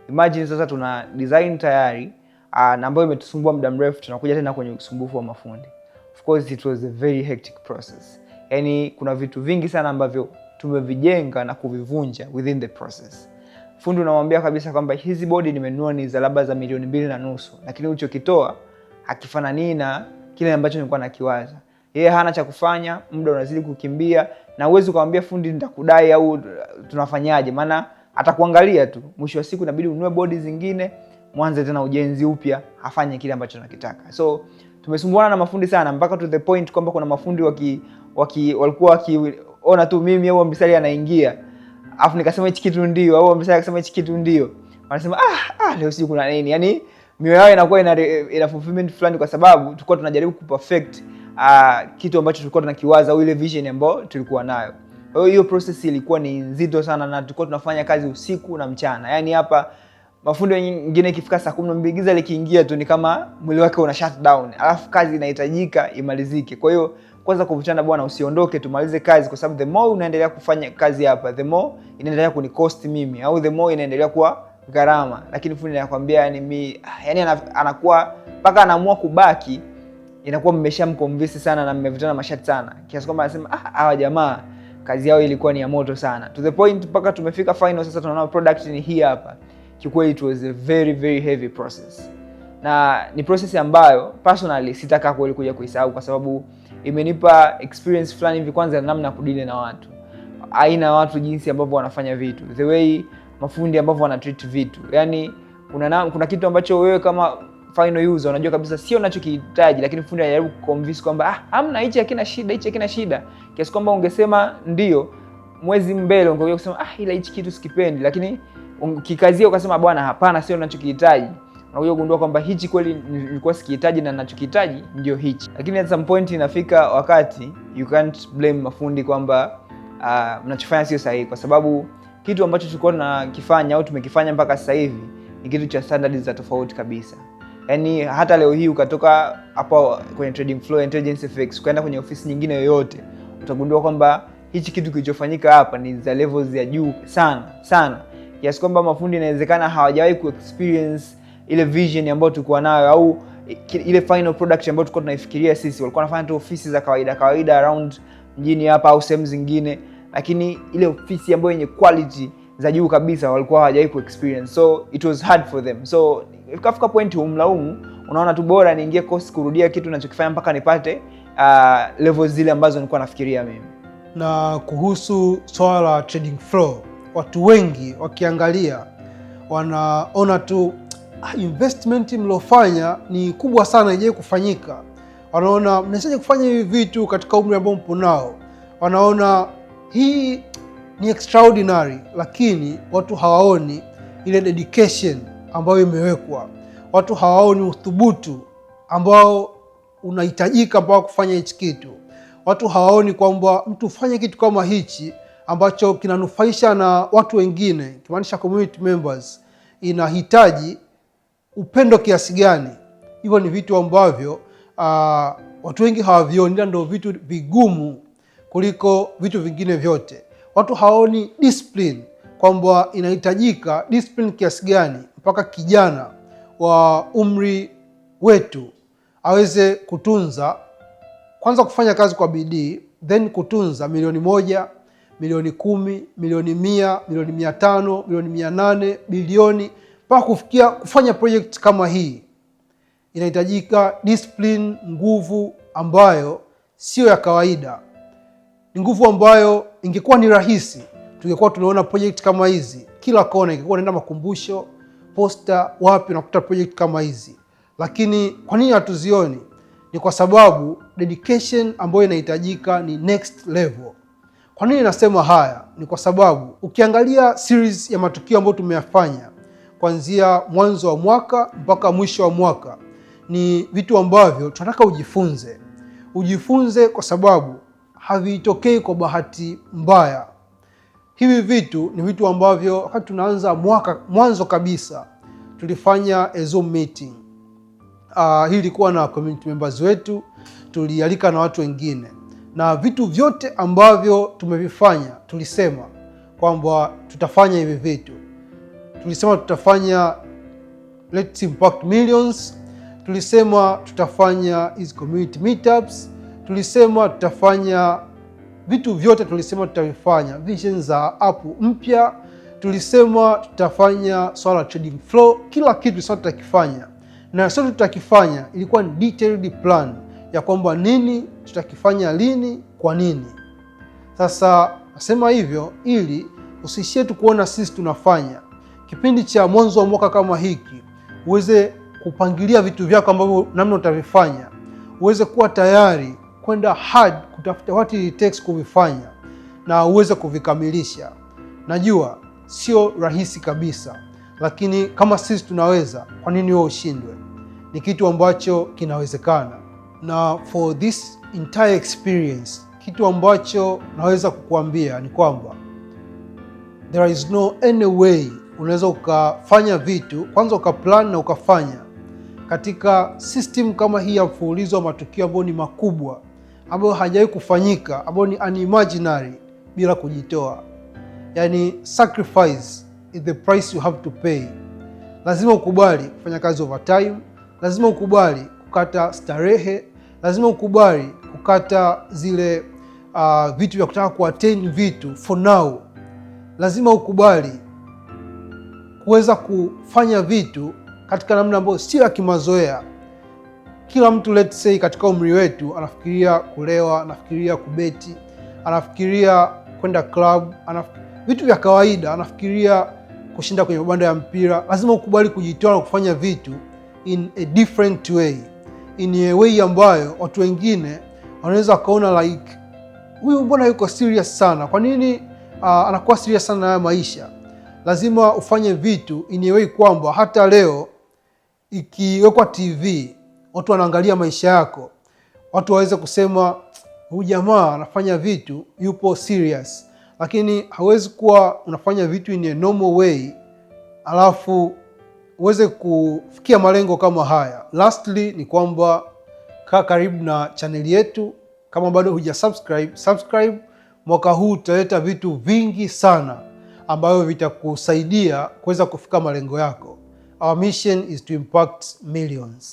Imagine sasa tuna design tayari na ambayo imetusumbua muda mrefu, tunakuja tena kwenye usumbufu wa mafundi. Of course it was a very hectic process. Yaani kuna vitu vingi sana ambavyo tumevijenga na kuvivunja within the process. Fundi unamwambia kabisa kwamba hizi bodi nimenunua ni za labda za 2.5 milioni, lakini ulichokitoa hakifananii na kile ambacho nilikuwa nakiwaza. Yeye hana cha kufanya, muda unazidi kukimbia, na huwezi ukamwambia fundi nitakudai au tunafanyaje, maana atakuangalia tu. Mwisho wa siku inabidi ununue bodi zingine, mwanze tena ujenzi upya, afanye kile ambacho nakitaka. So tumesumbuana na mafundi sana mpaka to the point kwamba kuna mafundi waki walikuwa wakiona tu mimi au Ambisali anaingia, afu nikasema hichi kitu ndio, au Ambisali akasema hichi kitu ndio, wanasema ah, leo sijui kuna nini. Yani mioyo yao inakuwa ina fulfillment fulani, kwa sababu tulikuwa tunajaribu kuperfect kitu ambacho tulikuwa tunakiwaza au ile vision ambayo tulikuwa nayo. Kwa hiyo hiyo process ilikuwa ni nzito sana, na tulikuwa tunafanya kazi usiku na mchana. Yaani hapa mafundi wengine ikifika saa 12 giza likiingia tu ni kama mwili wake una shut down, alafu kazi inahitajika imalizike. Kwa hiyo kwanza kuvutana, bwana, usiondoke, tumalize kazi, kwa sababu the more unaendelea kufanya kazi hapa, the more inaendelea kunicost mimi, au the more inaendelea kuwa gharama. Lakini fundi anakwambia yani mi, yani anakuwa mpaka anaamua kubaki, inakuwa mmeshamconvince sana na mmevutana mashati sana kiasi kwamba anasema, ah, hawa jamaa kazi yao ilikuwa ni ya moto sana, to the point mpaka tumefika final, sasa tunaona product ni hii hapa. Kiukweli it was a very very heavy process, na ni process ambayo personally sitaka kweli kuja kuisahau, kwa sababu imenipa experience fulani hivi, kwanza namna ya kudeal na watu, aina ya watu, jinsi ambavyo wanafanya vitu, the way mafundi ambavyo wana treat vitu. Yani kuna kitu ambacho wewe kama final user unajua kabisa sio unachokihitaji, lakini fundi anajaribu kuconvince kwamba ah, hamna, hichi hakina shida, hichi hakina shida, kiasi kwamba ungesema ndio mwezi mbele ungekuja kusema ah, ila hichi kitu sikipendi, lakini ukikazia ukasema bwana, hapana, sio unachokihitaji, unakuja kugundua kwamba hichi kweli nilikuwa sikihitaji na ninachokihitaji ndio hichi. Lakini at some point inafika wakati you can't blame mafundi kwamba mnachofanya sio sahihi, kwa sababu kitu ambacho tulikuwa tunakifanya au tumekifanya mpaka sasa hivi ni kitu cha standards za tofauti kabisa. Yaani hata leo hii ukatoka hapo kwenye trading floor Intelligence FX ukaenda kwenye ofisi nyingine yoyote, utagundua kwamba hichi kitu kilichofanyika hapa ni za levels ya juu sana sana, kiasi kwamba mafundi inawezekana hawajawahi kuexperience ile vision ambayo tulikuwa nayo au ile final product ambayo tulikuwa tunaifikiria sisi. Walikuwa wanafanya tu ofisi za kawaida kawaida around mjini hapa au sehemu zingine, lakini ile ofisi ambayo yenye quality za juu kabisa walikuwa hawajawahi kuexperience, so it was hard for them. So ikafika point humlaumu, unaona tu bora niingie course kurudia kitu ninachokifanya mpaka nipate levels zile ambazo nilikuwa nafikiria mimi. Na kuhusu swala la trading floor, watu wengi wakiangalia wanaona tu ah, investment mliofanya ni kubwa sana, haijawahi kufanyika. Wanaona mnawezaje kufanya hivi vitu katika umri ambao mpo nao? Wanaona hii ni extraordinary, lakini watu hawaoni ile dedication ambayo imewekwa. Watu hawaoni uthubutu ambao unahitajika mpaka kufanya hichi kitu. Watu hawaoni kwamba mtu ufanye kitu kama hichi ambacho kinanufaisha na watu wengine, kimaanisha community members, inahitaji upendo kiasi gani. Hivyo ni vitu ambavyo watu wengi hawavioni, ila ndio vitu vigumu kuliko vitu vingine vyote. Watu hawaoni discipline kwamba inahitajika discipline kiasi gani mpaka kijana wa umri wetu Aweze kutunza, kwanza kufanya kazi kwa bidii, then kutunza 1 milioni, 10 milioni, 100 milioni, 500 milioni, 800 milioni, bilioni, mpaka kufikia kufanya project kama hii, inahitajika discipline, nguvu ambayo sio ya kawaida. Ni nguvu ambayo ingekuwa ni rahisi, tungekuwa tunaona project kama hizi kila kona, ingekuwa naenda Makumbusho, Posta, wapi unakuta project kama hizi. Lakini kwa nini hatuzioni? Ni kwa sababu dedication ambayo inahitajika ni next level. Kwa nini nasema haya? Ni kwa sababu ukiangalia series ya matukio ambayo tumeyafanya kuanzia mwanzo wa mwaka mpaka mwisho wa mwaka, ni vitu ambavyo tunataka ujifunze, ujifunze kwa sababu havitokei kwa bahati mbaya. Hivi vitu ni vitu ambavyo wakati tunaanza mwaka, mwanzo kabisa tulifanya a Zoom meeting. Hii ilikuwa na community members wetu, tulialika na watu wengine, na vitu vyote ambavyo tumevifanya tulisema kwamba tutafanya hivi vitu. Tulisema tutafanya Let's Impact Millions, tulisema tutafanya hizi community meetups, tulisema tutafanya vitu vyote, tulisema tutavifanya, vision za app mpya, tulisema tutafanya swala la trading flow, kila kitu tulisema tutakifanya, na sio tutakifanya, ilikuwa ni detailed plan ya kwamba nini tutakifanya lini, kwa nini. Sasa nasema hivyo ili usiishie tu kuona sisi tunafanya. Kipindi cha mwanzo wa mwaka kama hiki, uweze kupangilia vitu vyako ambavyo namna utavifanya, uweze kuwa tayari kwenda hard kutafuta what it takes kuvifanya na uweze kuvikamilisha. Najua sio rahisi kabisa, lakini kama sisi tunaweza, kwa nini wewe ushindwe? Ni kitu ambacho kinawezekana. Na for this entire experience, kitu ambacho naweza kukuambia ni kwamba there is no any way unaweza ukafanya vitu, kwanza ukaplan na ukafanya katika system kama hii ya mfululizo wa matukio ambayo ni makubwa, ambayo hajawahi kufanyika, ambayo ni unimaginary, bila kujitoa. Yani, sacrifice is the price you have to pay. Lazima ukubali kufanya kazi overtime, lazima ukubali kukata starehe, lazima ukubali kukata zile vitu vya kutaka kuattain vitu for now. Lazima ukubali kuweza kufanya vitu katika namna ambayo sio ya kimazoea. Kila mtu, let's say, katika umri wetu anafikiria kulewa, anafikiria kubeti, anafikiria kwenda club, vitu vya kawaida, anafikiria kushinda kwenye mabanda ya mpira. Lazima ukubali kujitoa na kufanya vitu in a different way, in a way ambayo watu wengine wanaweza wakaona like, huyu mbona yuko serious sana? Kwa nini anakuwa serious sana na haya maisha? Lazima ufanye vitu in a way kwamba hata leo ikiwekwa TV watu wanaangalia maisha yako, watu waweze kusema huyu jamaa anafanya vitu, yupo serious. Lakini hawezi kuwa unafanya vitu in a normal way alafu uweze kufikia malengo kama haya. Lastly ni kwamba kaa karibu na chaneli yetu. Kama bado huja subscribe, subscribe. Mwaka huu tutaleta vitu vingi sana ambavyo vitakusaidia kuweza kufika malengo yako. Our mission is to impact millions.